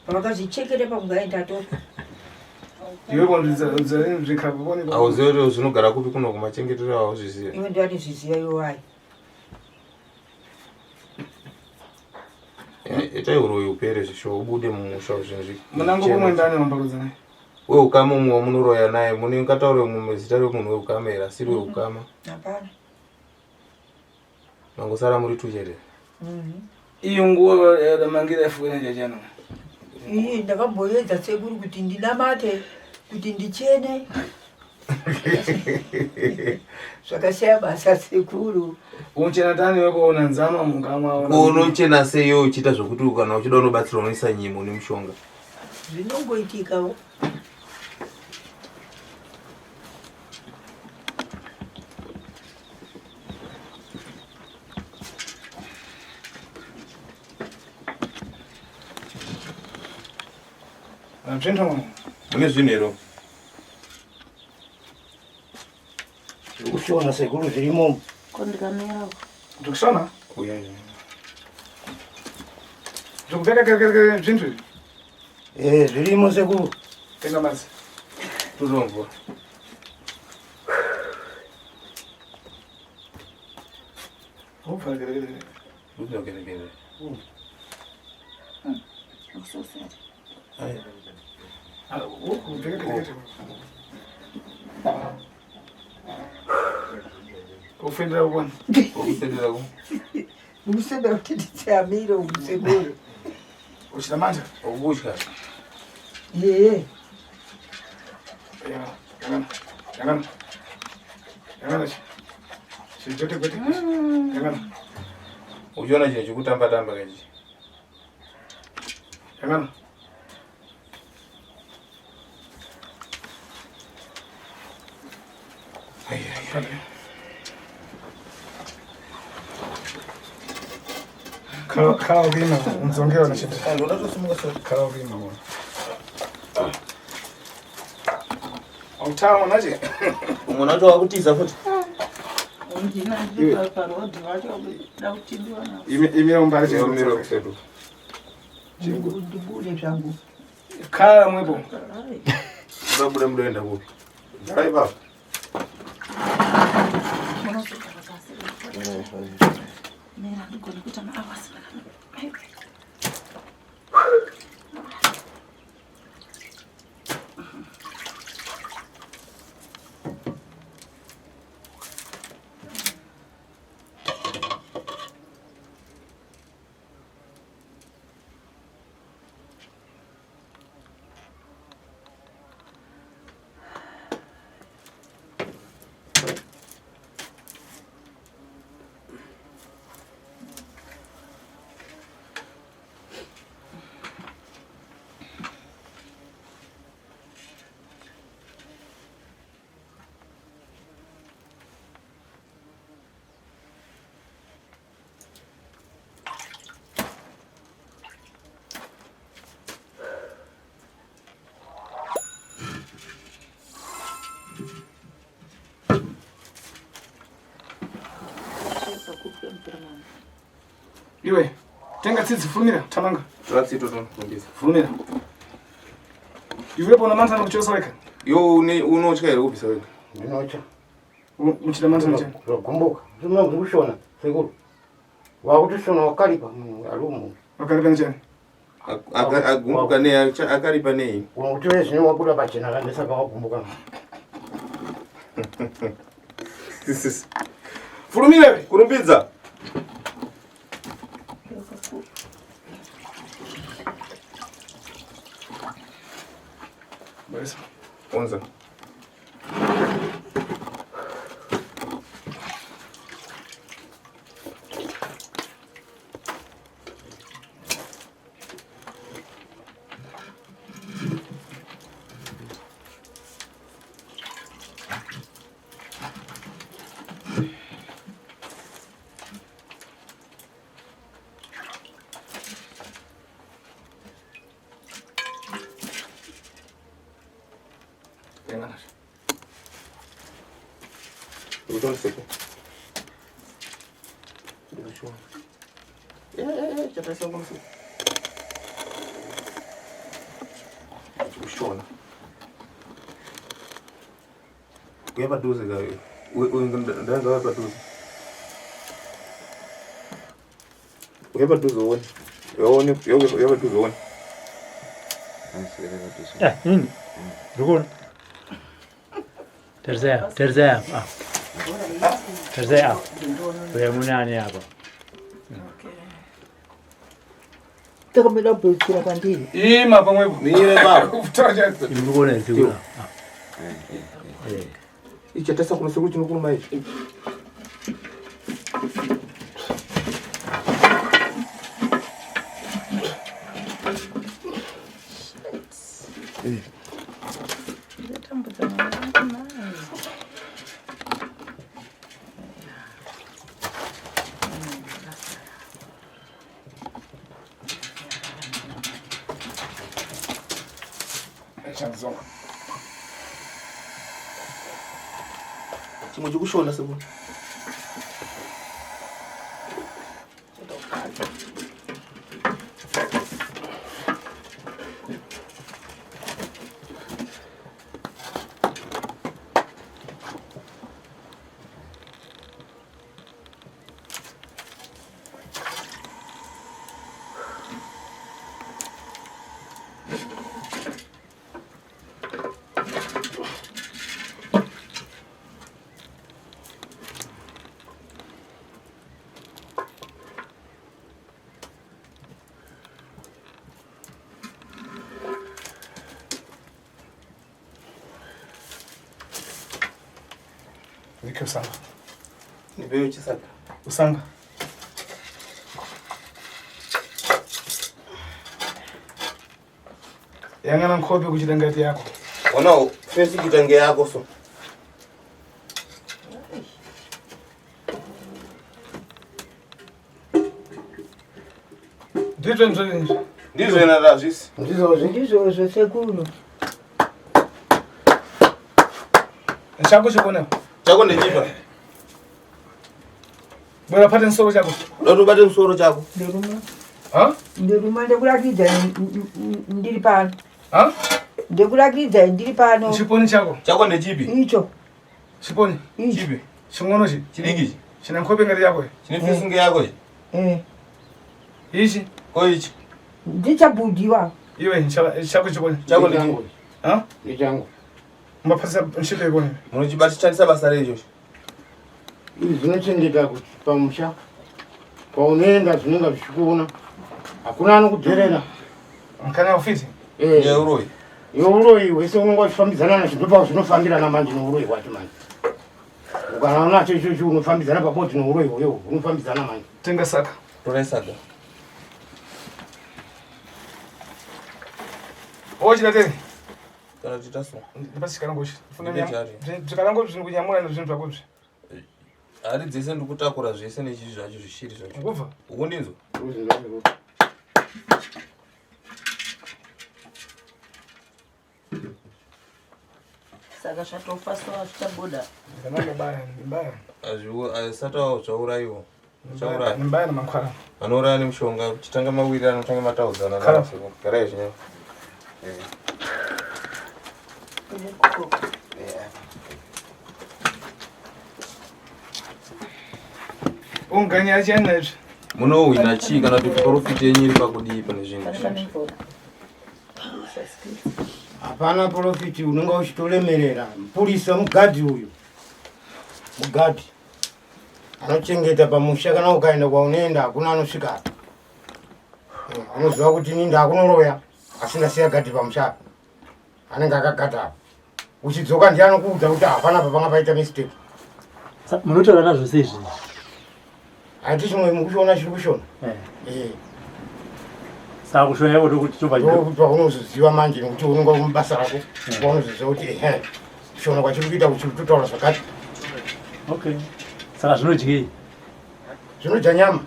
C: Pavakazvichekera pakungaenda atora.
A: Iwe bonzvikha boni.
B: Auzivi kuti zvinogara kupi kuno kumachengetero auzviziva.
C: Iwe ndiwari zviziva iwe wayi.
B: Itai uroyi upere zvisho ubude mumusha zvinhu
A: Munango kumwe ndani wambarudza naye.
B: Weukama umwe wamunoroya naye muningataure mumwe zita remunhu weukama here asiri weukama.
C: Hapana.
B: Mangosara muri tu chete.
A: Iyo nguo yadamangira yafuka njajana.
C: Iyi ndakamboedza sekuru kuti ndinamate kuti ndichene. Zvakashaya basa sekuru.
A: Unchena tani weko una nzama mungama.
B: Unochena sei iwe uchiita zvokuti kana uchida unobatsirwa unoisa nyimo nemushonga.
C: Zvinongoitikawo.
A: Zvinhu
B: Mune zvinhu here?
E: Zvikushona sekuru zvirimo.
G: Ko ndikamira uko.
A: ndikushona.
B: Uya.
A: Ndikupfeka kere zvinhu izvi.
E: Eh, zvirimo sekuru.
A: Tenga basi.
B: Tuzomvura.
A: Upfa kere kere.
B: Uzokerekere.
G: I'm so sad.
A: Kufendera kubona.
B: Kufendera ku.
C: Ukusendera kuti nditsamire umusekuru.
A: Uchita manja.
B: Ukutya.
C: Yeye.
A: Yangana. Yangana. Yangana. Chijote kwete. Yangana.
B: Uchiona chinhu chekutamba tamba kachi.
A: Yangana. Khala ukuyima unzongewa na chintu. Khala ukuyima wona. Authawa mwanache?
B: Mwana wacho wakutiza futi.
G: Ndina parodhi vacho da kutindiwa navo.
A: Imira umbali
B: Mira
A: chintu.
B: kusedu.
C: Ndibude zvangu.
A: Khala mwepo.
B: Udabuda mudoenda kupi? Gara ipapo.
G: Munozogara pasi. Mira ndigone kuita maawasi ndakanaka.
A: Iwe, tenga tsitsi fulumira tamanga.
B: Tora tsito tonofundisa.
A: Fulumira. Iwe pona mantha nokuchosa weka.
B: Yo une unotya here kubvisa wega?
E: Ndinotya.
A: Uchida mantha nochani.
E: Zvagumbuka. Zvino kushona sekuru. Wakutoshona wakaripa munhu ari umu.
A: Wakaripa nechani.
B: Agumbuka nei akaripa nei?
E: Unokuti wezvino zvino wabuda pachena kandisaka wagumbuka.
A: Fulumira we.
B: Kurumbidza.
A: Basi.
B: Onza.
A: Yangana.
B: Ndikutoniseko. Ndikuchiona. Chatarisa kuno. Ndikuchiona. Uya padhuze ka ndanza uya padhuze. Uya padhuze uone. Uone uya padhuze uone.
F: Ini. Ndikuona. Tarisai apa, tarisai apa. Ah. Tarisai apa. Uya munani apa.
C: Takamira kubhekera kwandiri.
A: Ima pamwepo.
B: Mire baba.
A: Kutaura chani.
F: Imi ndikuona here sekuru apa.
B: Ichatarisa kuno sekuru chinokuruma ichi.
G: Ndinotambudza mwana wangu naye.
A: Chanzonga.
B: Chimwe chikushona sekuru.
A: Vike usanga.
B: Ndipeyo chisaga.
A: Usanga. Yang'ana nkhope kuchita ngati yako.
B: Ona fesi kuita ngeyako so.
A: Ndizvo ndizvo.
B: Ndizvo ena razvisi.
E: Ndizvozvi.
C: Ndizvozvo sekuru.
A: Chako chikona.
B: Chako ndechipa.
A: Bwera pate musoro chako.
B: Ndoda ubate musoro chako.
C: Nderuma.
A: Ha?
C: Nderuma ndekurakidza ndiri pano.
A: Ha?
C: Ndekurakidza ndiri pano.
A: Chiponi chako.
B: Chako ndechipi?
C: Icho.
A: Chiponi.
C: Icho.
B: Chipi?
A: Ching'ono chi.
B: Chidiki ichi.
A: China nkhope ngati yako.
B: Chine fesi ngeyako ichi.
C: Eh.
A: Ichi.
B: Ko ichi.
C: Ndichabudhiwa.
A: Iwe chako chiponi.
B: Chako ndechipi?
A: Ha?
E: Ndechangu.
A: Mbapatisa ntchito ikoni.
B: Munochibatishandisa basa rei ichocho?
E: Izvi zvinochengeta kuti pamusha paunoenda zvinenge zvichikuona hakuna anokudherera.
A: Mkana ufiti.
E: Eh,
B: Yeuroyi.
E: Yeuroyi hwese unonga uchifambidzana nacho ndopa zvinofambirana manje neuroyi hwacho manje. Ukana unacho ichocho unofambidzana pabodzi neuroyi hweyo unofambidzana manje.
A: Tenga saka.
B: Torai saga.
A: Ochita tere.
B: Kana tiita so.
A: Ndipasi chikarango ichi. Funa
B: Ndipe
A: nyama.
B: chari.
A: Zvikarango zvino kunyamura nezvinhu zvako izvi.
B: Hari dzese ndikutakura zvese nechii zvacho zvishiri zvacho.
A: Ukubva?
B: Ukundinzwa?
G: Saka zvatofa so hazvichabuda.
A: Ndikananga baya, mbaya.
B: Azviwo asati zvaurayiwa. Chauraya.
A: Mbaya na mankhwala.
B: Anouraya nemushonga chitanga mawirirano tange mataudzana.
A: Kara.
B: Garai zvinyo.
A: Unganya chani izvi.
B: Munowina chii kana kuti profit yenyu iri pakudii pane zvinhu?
G: Pane mvura.
E: Hapana profiti unonga uchitolemerera. Mupurisa mugadhi uyu. Mugadhi. Anochengeta pamusha kana ukaenda kwaunoenda hakuna anosvika apa. Eh, Unoziva kuti ini ndakunoroya asi ndasiya gadhi pamusha apa. Anenge akagadha apa. Uchidzoka ndiye anokuudza kuti hapana apa panga paita mistake.
F: Munotaura nazvo sei zvinhu?
E: Haiti chimwe mukuchiona chiri kushona.
F: Eh.
E: Eh.
F: Saka kushona yako ndokuti tobva
E: Ndokuti paunozoziva manje nekuti unonga uri mubasa rako paunozoziva kuti ehe kushona kwachiri kuita kuchiri kutotaura zvakati.
F: Okay. Saka zvinodyei?
E: Zvinodya nyama.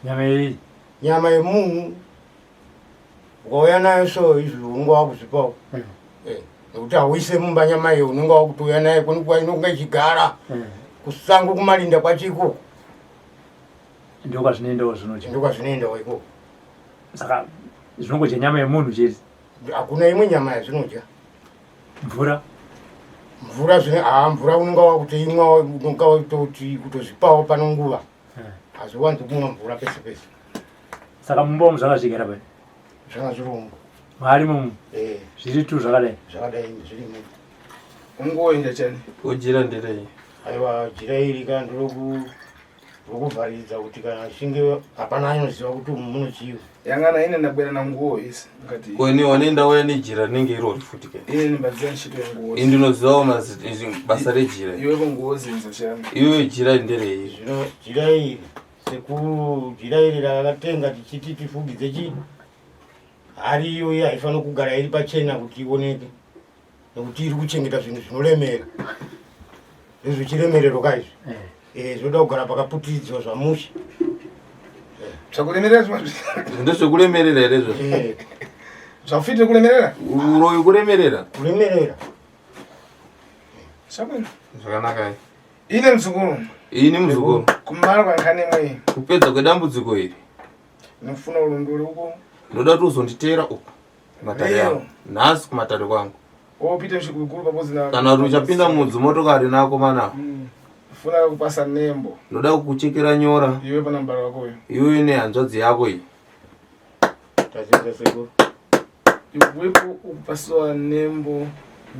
F: Nyama yei?
E: Nyama yemunhu ukauya nayo so izvi unonga wakuzvipawo. Eh, nekuti hauise mumba nyama iyo unonga wakutouya nayo kune inonga ichigara kusango kumalinda kwacho ikoko.
F: Ndokwazvinoendawo zvinodya.
E: Ndokwazvinoendawo ikoko.
F: Saka zvinongodya nyama yemunhu chete.
E: Hakuna imwe nyama yazvinodya.
F: Mvura.
E: Mvura zvine haa mvura unonga wakutoimwa unonga wakutoti kutozvipawo pano nguva. Hazviwanzi kumwa mvura pese pese.
F: Saka mumba umu zvanga zvigara pai?
E: Zvanga zviri umu.
F: Maari mumu?
E: Eh.
F: Zviri tu zvakadai?
E: Zvakadai zvirimo.
A: Ungoenda chani.
B: Ujira nderei?
E: Aiwa jira iri ka ndoroku rokuvharidza kuti kana achinge hapana anoziva kuti umu munochiwa.
A: Yangana ine ndabwera na nguo isi ngati.
B: Ko ini wane ndauya nejira rinenge irori futi ke.
A: Ine ndimbadziya ntchito ya nguo.
B: Ini ndinozivawo basa rejira.
A: Iwe nguo zinza chani.
B: Iwe jira nderei?
E: Zvino jira iri sekuru jira iri rakatenga tichiti tifugidze chi hari iyoyi haifaniri kugara iri pachena kuti ioneke nekuti iri kuchengeta zvinhu zvinoremera ndezvechiremerero ka izvi eh. Zvinoda kugara pakaputiridzwa zvamusha
A: zvakuremerera zvimwe
B: ndezvekuremerera here izvozvo
E: eh.
A: Zvafite kuremerera
B: uroyi kuremerera
E: kuremerera
A: chabwino
B: zvakanaka
A: ine mzukuru
B: ini muzukuru
A: kumara kwankanemwe
B: kupedza kwedambudziko iri
A: ndinofuna ulondole uko
B: ndoda kuti uzonditeera uku kumatare
A: Lero.
B: angu nhasi kumatare kwangu
A: opita mshikukuru pabodzi na
B: kana kuti uchapinda mudzimotokari nako mana
A: funa kupasa nembo
B: ndoda kukuchekera nyora
A: iwe pana mbaro wako uyo
B: iwe nehanzvadzi yako iyi
E: tazviita sekuru
A: iwepo ukupasiwa nembo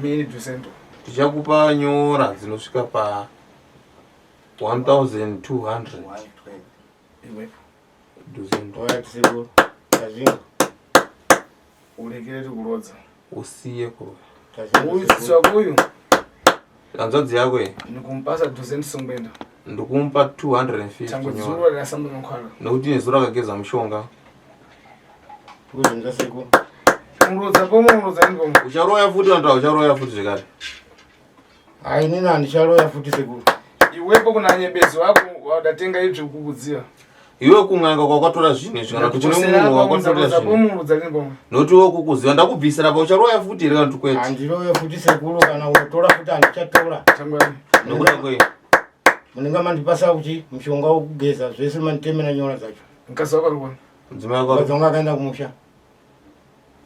A: mini ducento
B: tichakupa nyora dzinosvika pa 1200
A: iwepo
B: ducento
E: Alright sekuru tazvinga
A: ulekere tikulodza
B: usiye kuroya
E: tazvinga
A: uyu
E: sekuru
A: sisi wako uyu
B: Hanzvadzi yako iyi
A: Ndikumupasa 250.
B: ndikumupa 250
A: Tango
B: nyora.
A: dzuro rakasamba makwara.
B: Nekuti nezuro akageza mushonga.
E: Kuzvinza sekuru.
A: Murudza pomwe murudza ni pomwe.
B: Ucharoya futi vantu ucharoya futi zvekare.
E: Hai inini handicharoya futi sekuru.
A: Iwepo kuna nyebezi wako wadatenga ibyo kukudziva.
B: Iwe kun'anga kwakatora zvinhu izvi kana kuti kune munhu wakatora
A: Murudza
B: zvinhu.
A: pomwe murudza ni pomwe.
B: Nokuti iwe kukuziva ndakubvisira pa ucharoya futi here kana kuti kwete.
E: Handiroye futi sekuru kana unotora futi handichatora.
A: Tango yani.
B: Nokuda kwei?
E: Munenge mandipasa kuti mushonga wokugeza zvese manditemera nyora dzacho.
A: Mukadzi wako ari kuona.
B: Mudzimai wako
E: Mukadzi wangu akaenda kumusha.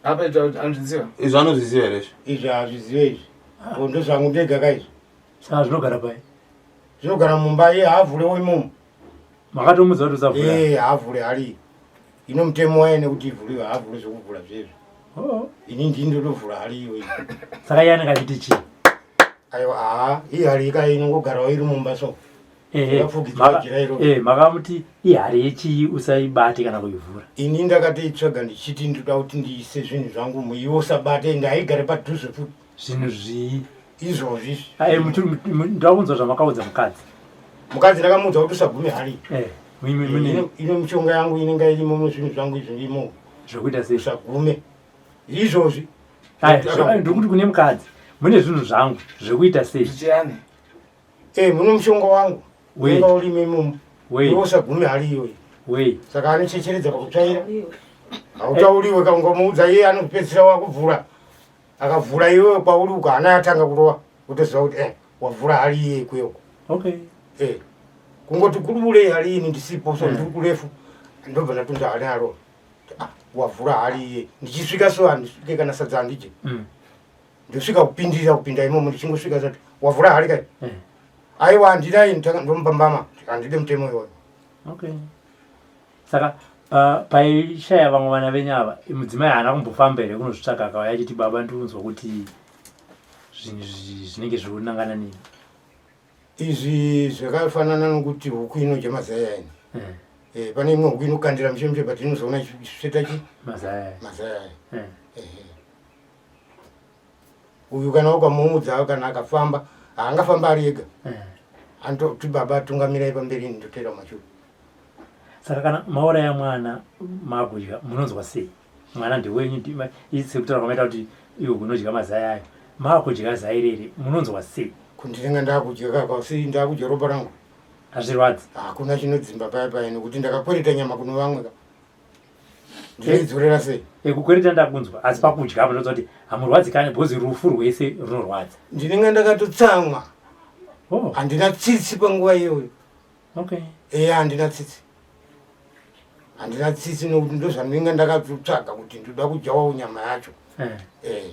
A: Apa ita anzviziva.
B: izvi anozviziva here izvi?
E: Izvi hazvizive izvi. Ko ndozvangu ndega ka izvi.
F: Saka zvinogara pai?
E: Zvinogara mumba iye haavhurewo imomo.
F: Makatomudza kuti usavhura.
E: Ee haavhure hari. Ino mutemo waye nekuti ivhuriwe haavhure zvekuvhura zvezvo.
F: Oh.
E: Ini ndini ndotovhura hari iyoyi.
F: Saka iye anenge achiti chii?
E: Aiwa haa iyi hari ika inongogarawo iri mumba so.
F: Eh,
E: Yakafukidzwa jira iro.
F: makamuti ihari yechii usaibate kana kuivhura.
E: Ini ndakatoitsvaga ndichiti ndoda kuti ndiise zvinhu zvangu muiwe usabate ndaigare padhuze futi.
F: Zvinhu zvii?
E: Izvozvi izvi.
F: Ndakunzwa zvamakaudza mukadzi.
E: Mukadzi ndakamuudza kuti usagume hari.
F: Eh, mune
E: Ino mishonga yangu inenge irimo muzvinhu zvangu izvi imomo.
F: Zvekuita sei?
E: Usagume. Izvozvi.
F: Ai, ndikuti kune mukadzi mune zvinhu zvangu zvekuita sei?
A: Zvichiyani?
E: Eh, muno mushonga wangu.
F: Wei.
E: Unenge urimo imomo.
F: Wei.
E: Iwe usagume hari iyoyi.
F: Wei.
E: Saka anochecheredza pakutsvaira. Hautauriwe kaungomuudza iye anopedzisira wakuvhura. Akavhura iwewe kwauri uko hana yatanga kurova. Wotoziva kuti eh, wavhura hari iye ikweyo.
F: Okay.
E: Eh. Kungoti kuruvure hari ini ndisipo so ndiri kurefu. Ndobva ndatunza hari aro. Ah, wavhura hari iye. Ndichisvika so handisvike kana sadza handidye. Ndosvika kupindirira kupinda imomo ndichingosvika zati wavhura hari kai. Aiwa handina ini ndomupambama. Handide mutemo iwoyo.
F: Okay. Saka paishaya vamwe vana venyu ava mudzimai haana kumbofamba here kunozvitsvaka akauya achiti baba ndiunzwa kuti zvinhu zvinenge zvikunangana neni.
E: Izvi zvakafanana nokuti huku inodya mazai aina. Eh, pane imwe huku inokandira mushe mushe but inozoona ichisveta chi
F: Mazai aya.
E: mazai aya. Ehe. Uyu kana ukamuudza kana akafamba haangafamba ari ega. Anototi baba tungamirai pamberi ini ndoteera mumashure.
F: Saka kana mauraya mwana makudya munonzwa sei? Mwana ndewenyu sekutaura kwamaita kuti iwe unodya mazai ayo. Makudya zai rere munonzwa sei?
E: Kundinenge ndakudya kaka sei ndakudya ropa rangu.
F: Hazvirwadzi.
E: Hakuna chinodzimba paya paya nekuti ndakakwereta nyama kuno vamwe ka. Ndinoidzorera sei?
F: Kukwereta ndakunzwa asi pakudya apa ndonzwa kuti hamurwadzi kani because rufu rwese runorwadza.
E: Ndinenge ndakatotsamwa.
F: Oh.
E: Handina tsitsi panguva iyoyo.
F: Okay.
E: Eya handina tsitsi. Handina tsitsi nokuti ndozvandinenge ndakatotsvaga kuti ndoda kudyawo nyama yacho. Eh.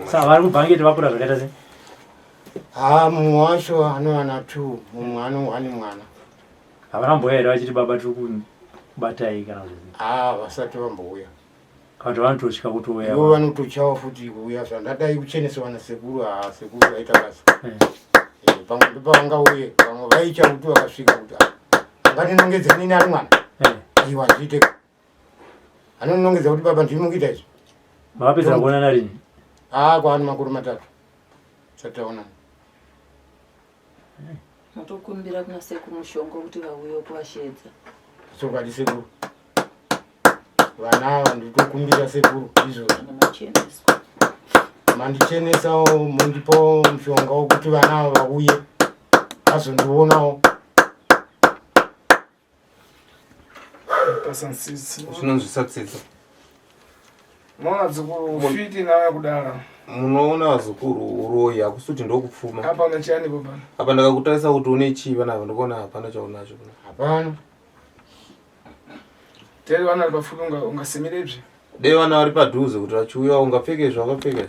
F: Saka vari kubhangeti vakura zvakaita sei?
E: Haa mumwe wacho anowana 2 mumwe ano 1 mwana.
F: Havana kumbouya here vachiti baba tiri kubatai kana kuti?
E: Haa vasati vambouya.
F: Kana kuti vanototya kutouya.
E: Ivo vanototyawo futi kuuya zvandadai kuchenesewa nasekuru haa sekuru vaita basa. Pamwe ndopavangauye vamwe vaitya kuti vakasvika kuti angatinongedze nini ari mwana. Iwa zviite. Anonongedza kuti baba ndimi mukuita izvi.
F: Makapedzera kuonana rini?
E: Haa kwaani makore 3 tisati taonana.
G: Motokumbira kuna sekuru mushonga kuti vauye kuvashedza.
E: Chokwadi sekuru. Vana ava nditokumbira sekuru izvozvo.
G: Macheneswa.
E: Mandichenesawo mundipawo mushonga wokuti vana ava vauye vazondionawo.
A: Pasa tsitsi.
B: Zvinonzwisa tsitsi.
A: Maona dzukuru fiti nawe kudara.
B: Munoona vazukuru uroyi hakusi kuti ndokupfuma.
A: Apa une chiyani ipo pano?
B: Apa ndakakutarisa kuti une chii panapa ndikuona hapana chaunacho.
E: Hapana.
A: Teri vana vari pafupi ungasimire izvi?
B: Dei vana vari padhuze kuti vachiuya ungapfeke zvawakapfeka.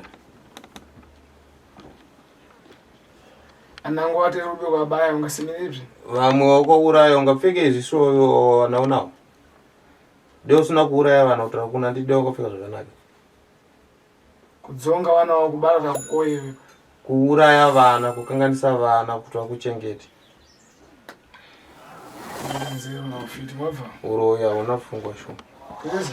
A: Anango ateri ube kwabaya ungasimire izvi?
B: Vamwe wakauraya ungapfeke izvi so vana unawo. Dei usina kuuraya vana kuti hakuna ndide wakapfeka zvakanaka.
A: Kudzonga vana wakubara kakukoyewe.
B: Kuuraya vana, kukanganisa vana kuti vakuchengete.
A: Nzero na ufiti wabva.
B: Uroyi hauna pfungwa shuwa.
A: Teresa.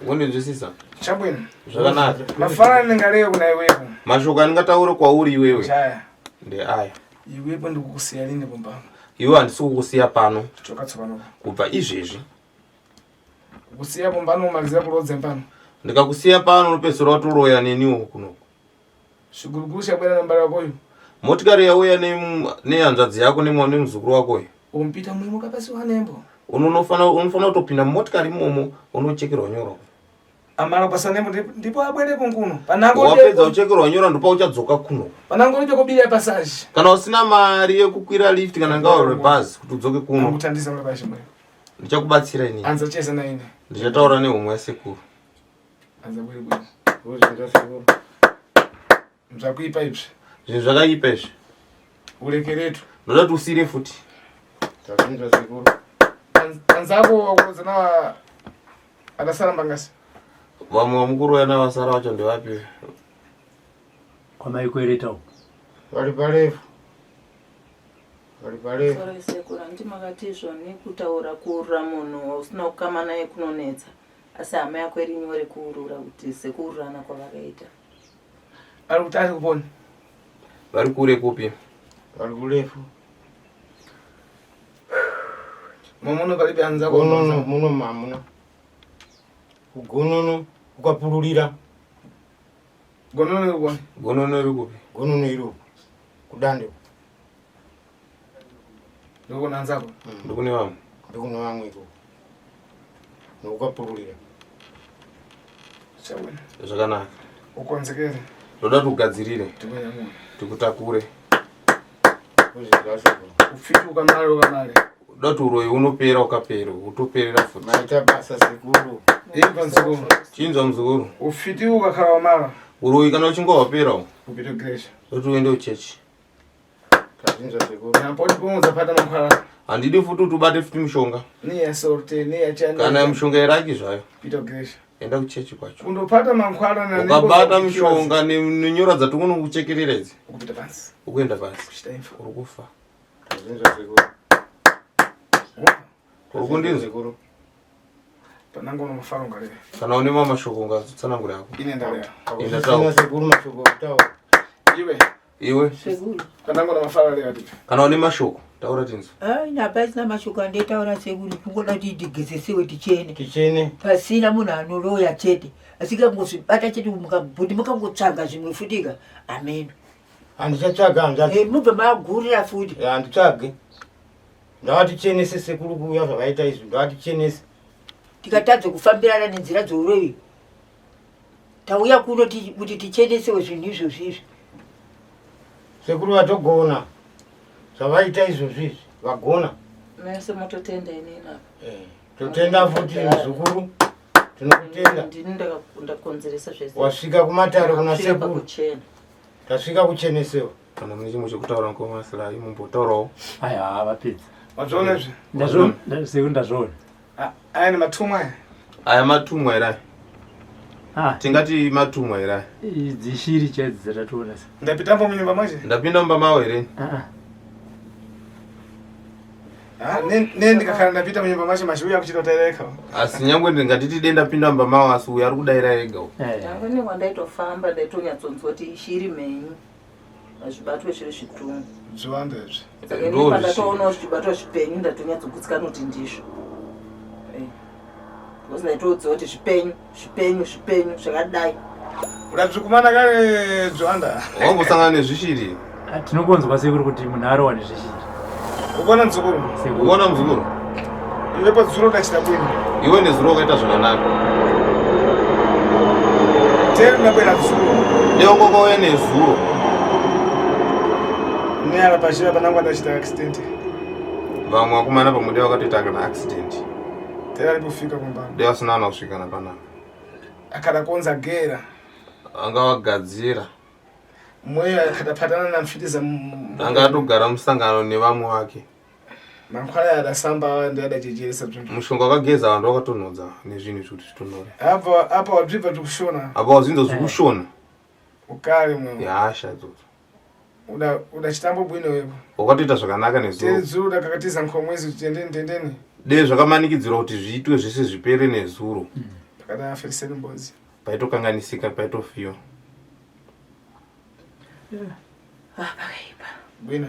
B: Ukundinzwisisa?
A: Chabwino.
B: Zvakanaka.
A: Mafanana ndingaleyo kuna iwepo.
B: Mashoko andingataure kwauri iwewe.
A: Chaya.
B: Ndeaya.
A: Iwepo ndikukusiya lini pompano?
B: Iwe handisi kukusiya pano.
A: Choka tsopano.
B: Kubva izvezvi.
A: Kukusiya pompano umalizira kulodza mpano.
B: Ndikakusiya pano unopedzisira watoroya neniwo kunoku.
A: Chiguruguru chabwera nambala yakoyo.
B: Motikari yauya nehanzvadzi yako nemuzukuru wako uyu.
A: Umpita mwimo kapasi wanembo.
B: Unofanira kutopinda mumotikari imomo unochekerwa nyora.
A: Amala kupasa nembo ndipo abwerepo nkuno. Panango
B: wapedza kuchekerwa nyora ndipo uchadzoka kuno.
A: Panango ndipo kubira passage.
B: Kana usina mari yekukwira lift kana ngawa rebhazi kuti udzoke kuno.
A: Ndikutandisa mwana pashi mwe.
B: Ndichakubatsira ini.
A: Anza cheza na ini.
B: Ndichataura nehomwe yasekuru.
A: Anza bwere bwere.
E: Kuzvinzwa sekuru.
A: Zvakuipa izvi.
B: Zvinhu zvakaipa izvi.
A: Urekeretu.
B: Ndoda kuti usire futi.
E: Tazvinzwa sekuru.
A: Anzako wakurodza na adasara mbangasi.
B: Vamwe vamukuroya navasara vacho ndevapi?
F: Kwamaikwereta uko.
E: Vari parefu. Vari parefu.
G: Sorry sekuru, handiti makati izvoni kutaura kuurura munhu wausina kukama naye kunonetsa. Asi hama yako iri nyore kuurura kuti sekuururana kwavakaita.
A: Ari kuti ari kupona.
B: Vari kure kupi?
E: Vari kurefu.
A: Muno palibe anzako.
E: Gonono muno mamuna. Kugonono ukapururira.
A: Gonono iri kupi?
B: Gonono iri kupi?
E: Gonono iri uku. Kudande.
A: Ndokuna anzako.
B: Ndokune vamwe.
E: Ndokune vamwe ikoko. Nokukapururira.
A: Chabwino.
B: Zvakanaka.
A: Ukonzekere.
B: Ndoda kuti ugadzirire.
A: Tikunyamura.
B: Tikutakure.
E: Kuzvinzwa sekuru.
A: Ufiti ukamale ukamale.
B: Ndoda kuti uroyi unopera ukapera utoperera futi.
E: Maita basa sekuru.
A: Imva mzukuru.
B: Chinzwa mzukuru.
A: Ufiti ukakhala wamala.
B: Uroyi kana uchinge wapera uyu.
A: Upite kugeresha.
B: Ndoda kuti uende kuchechi.
E: Tazvinzwa sekuru.
A: Napo ndipo mankhwala.
B: Handidi futi kuti ubate futi mishonga.
A: Niya sorte, niya chani.
B: Kana mishonga yeraki zvayo.
A: Pita kugeresha.
B: Enda kuchechi kwacho.
A: Kundopata mankhwala na
B: Ukabata mishonga nenyora dzatikunokuchekerera idzi.
A: Ukupita pansi.
B: Ukuenda pasi.
A: Kuchita imfa.
B: Uri kufa.
E: Tazvinzwa sekuru.
B: Uri kundinzwa?
E: Sekuru.
A: Panango no mafaro ngale.
B: Kana une mamwe mashoko ungatsanangura yako.
A: Ine ndalewa.
B: Enda
E: Hakusisina
B: taura.
E: sekuru mashoko okutaura.
A: Iwe.
B: Iwe.
C: Sekuru.
A: Panango no mafaro alewa tipi.
B: Kana une mashoko taura tinzwe.
C: Ai, hapasina mashoko andetaura sekuru kungoda kuti tigezesewe tichene.
E: Tichene.
C: Pasina munhu anoroya chete. Asi kangozvibata chete mukabhuti mukangotsvaga zvimwe futika. Amen.
E: Handichatsvaga hanzvadzi.
C: Eh, mubve magurira futi.
E: Handitsvage. Ndavatichenese sekuru kuuya zvavaita izvi. Ndavatichenese.
C: Tikatadza kufambirana nenzira dzouroyi. Tauya kuno kuti tichenesewe zvinhu izvozvi izvi.
E: Sekuru vatogona. Zvavaita izvozvi izvi. Vagona.
G: Mese mototenda inini apa.
E: Eh, Totenda futi muzukuru. Tinokutenda.
G: Ndini ndakonzeresa zvese.
E: Wasvika kumatare kuna
G: Ndakasvika
E: sekuru.
G: pakuchena.
E: Tasvika kuchenesewa.
B: Kana mune chimwe chekutaura mukoma Sly mumbotaurawo.
F: Aiwa vapedza.
A: Wazviona izvi?
F: Ndazviona sekuru ndazviona.
A: Aya ni matumwa aya.
B: Aya matumwa here aya?
F: Ah.
B: Tingati matumwa here aya?
F: Idzi shiri chaidzi dzatatoona.
A: Ndapitambo munyumba mwache?
B: Ndapinda mumba mawo here?
F: Ah.
A: Ah, ne ndikakhala ndapita munyumba mwache machiuya kuchita kutaireka.
B: Asi nyangwe ndingatiti dei ndapinda mumba mawo asi uyu ari kudaira ega uyu.
G: Nyangwe nekwandaitofamba ndaitonyatsonzwa kuti ishiri mhenyu. Hazvibatwe zviri zvitungu.
A: Zviwanda izvi.
G: Saka ini pandatoonawo zvichibatwa zvipenyu ndatonyatsogutsikana kuti ndizvo. Eh. Because ndaitoudziwa kuti zvipenyu, zvipenyu, zvipenyu zvakadai.
A: Udatsvukumana kare Joanda.
B: Wambosangana nezvishiri?
F: Tinogonzwa sekuru kuti munhu arohwa nezvishiri.
A: Ukuona muzukuru?
B: Ukuona muzukuru?
A: Iwe padzuro ndachita bwino.
B: Iwe nezuro wakaita zvakanaka.
A: Teri ndabwera zuro.
B: Neongo kwauya nezuro.
A: Neara pachira panangu ndachita accident.
B: Vamwe vakomana pamwe dei vakatoita kana accident.
A: Teri ari kufika kumba.
B: Dei vasina kana kusvikana panapa.
A: Akada kuonza gera.
B: Anga vagadzira.
A: Mweya akadapatana namfitiza.
B: Anga atogara musangano nevamwe vake.
A: Mankwala adasamba ndi adachecheresa zvinhu.
B: Mushonga wakageza vanhu wakatonhodza nezvinhu izvi kuti zvitonhore.
A: Apa apa wabvibva zvikushona.
B: Apa wazvinzwa zvikushona.
A: Ukare mwe.
B: Yahasha idzodzo.
A: Uda uda chitambo bwino wepo.
B: Wakatoita zvakanaka nezuro.
A: Teri zuro dakakatiza nkomwezi tendeni tendeni.
B: Dei zvakamanikidzirwa kuti zviitwe zvese zvipere nezuro.
A: Akada afiriseni mbozi.
B: Paitokanganisika paitofiwa.
G: Ah, pakaipa.
A: Bwino.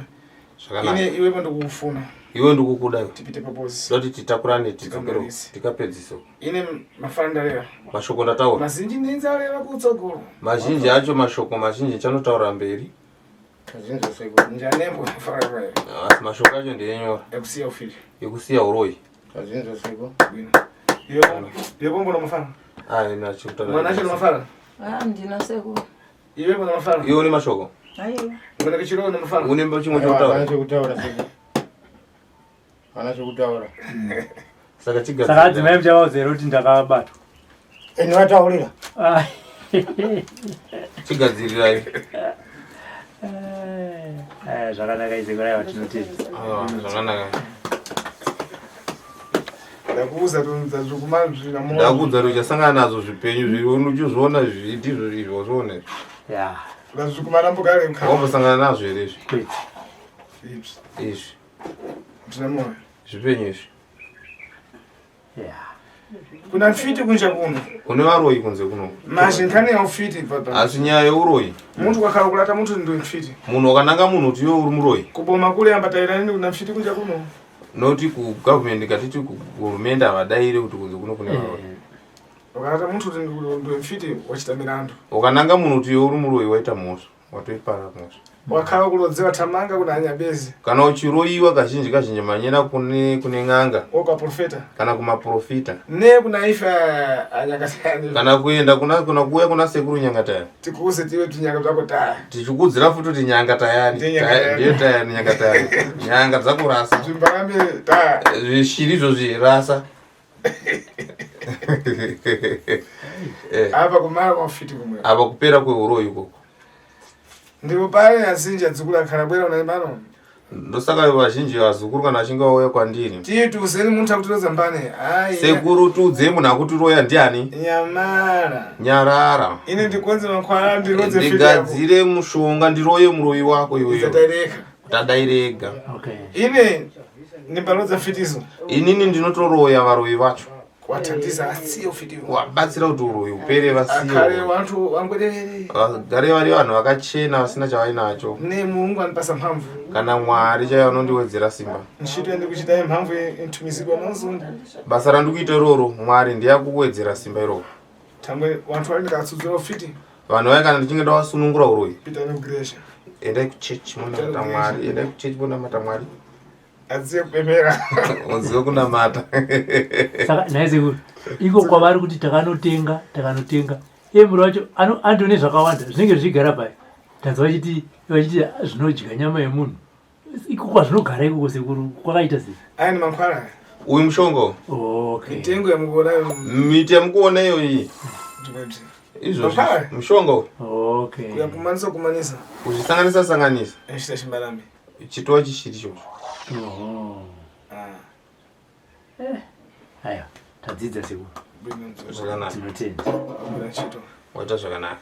B: Zvakanaka.
A: Ine iwepo ndikukufuna.
B: Iwe ndikukuda iwe.
A: Tipite papozi.
B: Toti titakurane tidzokere
A: Tikamalise.
B: tikapedzise.
A: Ine mafana ndareva.
B: Mashoko ndataura.
A: Mazinji ndinzareva kutsogolo.
B: Mazhinji acho mashoko mazhinji chanotaura mberi.
E: Azvinzwa sekuru.
A: Njanembo mafana reva.
B: Asi mashoko acho ndeyenyora
A: Ekusiya ufili.
B: yekusiya uroyi.
E: Azvinzwa sekuru.
A: Bwino. Iwe iwe pombo mafana.
B: Ah, ina chikutaura.
A: Mwana acho mafana.
G: Ah, ndina sekuru.
A: Iwe pombo mafana.
B: Iwe une mashoko.
G: Aiwa.
A: Mwana kichiro na mafana.
B: Une chimwe
E: Aiwa,
B: chokutaura.
E: hapana chekutaura sekuru. Hapana chekutaura.
B: Saka chigadzira.
F: Saka adzimai muchavaudza here kuti ndakabatwa?
E: Eni vataurira.
F: Ah.
B: Chigadzirirai.
F: Eh, zvakanaka izeko raiva tinotenda.
B: Ah, zvakanaka.
A: Ndakuuza tunza zvokumazvira mo.
B: Ndakuudza kuti uchasangana nazvo zvipenyu zviri uchizviona zvi ndizvo izvo zvione.
F: Ya,
A: Ndazvikumana mbukare mkha.
B: Wambosangana nazvo here izvi?
F: kwete.
A: Izvi.
B: Izvi.
A: Ndina moyo.
B: Zvipenyu izvi.
F: Ya.
A: Kuna mfiti kunja kuno.
B: Kune varoyi kunze kuno.
A: Mazhinkani ya ufiti baba.
B: Asi nyaya yeuroyi.
A: Muntu wakhala kulata muntu ndiwe mfiti.
B: Munhu wakananga munhu kuti iwe uri muroyi.
A: Kuboma kule ambataira nini kuna mfiti kunja kuno.
B: Noti kugovernment katiti kuhurumende havadaire kuti kunze kuno kune varoyi.
A: Ukalata muntu kuti ndiwe mfiti wachita milandu.
B: Ukananga munhu kuti iwe uri muroyi waita mhosva. Watoipara mhosva.
A: Wakhala kulodziwa thamanga kuna anyabezi.
B: Kana uchiroyiwa kazhinji kazhinji manyena kune kune n'anga
A: Oka profeta.
B: kana kumaprofita
A: Ne kuna ifa anyakatani.
B: kana kuenda kuna kuna kuuya kuna sekuru nyangatayani
A: Tikuuze tiwe tinyaka zvako taya.
B: tichikudzira futi kuti nyanga tayani
A: Ndiye nyanga tayani.
B: ndiyo tayani nyanga tayani nyanga dzakurasa
A: Zvimbarame taya.
B: zvishiri izvozvi rasa Eh,
A: Apa kumara kwa mfiti kumwe.
B: apa kupera kweuroyi ikoko
A: Ndipo pale azinja dzukula khala bwera unaimano.
B: ndosaka vazhinji vazukuru kana vachinge vauya kwandiri
A: Tiye tiuzeni muntu akutiroza mbane. Ai.
B: sekuru tiudzei munhu akutiroya ndiani
A: Nyamara.
B: nyarara
A: Ine ndikonze makwara ndirodze mfiti yako.
B: ndigadzire mushonga ndiroye muroyi wako iwewe
A: Isataireka.
B: tadairega
F: Okay.
A: Ine ndimbalodza mfitizo.
B: inini ndinotoroya varoyi vacho
A: Kuwathandiza asiye ufitiwo.
B: wabatsira kuti uroyi upere
A: Akhale
B: vasiye
A: wanthu wangwerere.
B: vagare vari vanhu vakachena vasina chavainacho
A: Ne Mulungu anipasa mphamvu.
B: kana mwari chaivo anondiwedzera simba
A: Ntchito yandikuchitayi mphamvu inthumizidwa mwanzungu.
B: basa randikuita iroro mwari ndiye akuwedzera simba iroro
A: Thangwe wanthu ali ndikatsudzula ufiti.
B: vanhu vaya kana ndichinge ndavasunungura uroyi
A: Pita nekugiresha.
B: endai kuchechi monamata mwari endai kuchechi monamata mwari
A: Adziye kupemera.
B: muzive kunamata
F: Saka nhai sekuru, iko kwavari kuti takanotenga, takanotenga. Iye muro wacho andone zvakawanda zvinenge zvichigara pai. Tanzwa vachiti vachiti zvinodya nyama yemunhu. Iko kwazvinogara ikoko sekuru kwakaita sei?
A: Aya ni mankhwala.
B: uyu mushonga
F: Okay.
A: Mitengo yamukuona
B: miti yamukuona iyoyi
A: ndimwebzi.
B: izvozvi
A: Mapara?
B: mushonga uyu
F: Okay.
A: Kuyakumanisa kumanisa.
B: kuzvisanganisa sanganisa
A: Echita chimbarame.
B: chitova chishiri ichocho
F: Oho.
A: Ah.
F: Aiwa, tadzidza sekuru.
A: Bwino mzee.
B: zvakanaka
F: Tinotenda.
A: Bwino ntchito.
B: waita zvakanaka.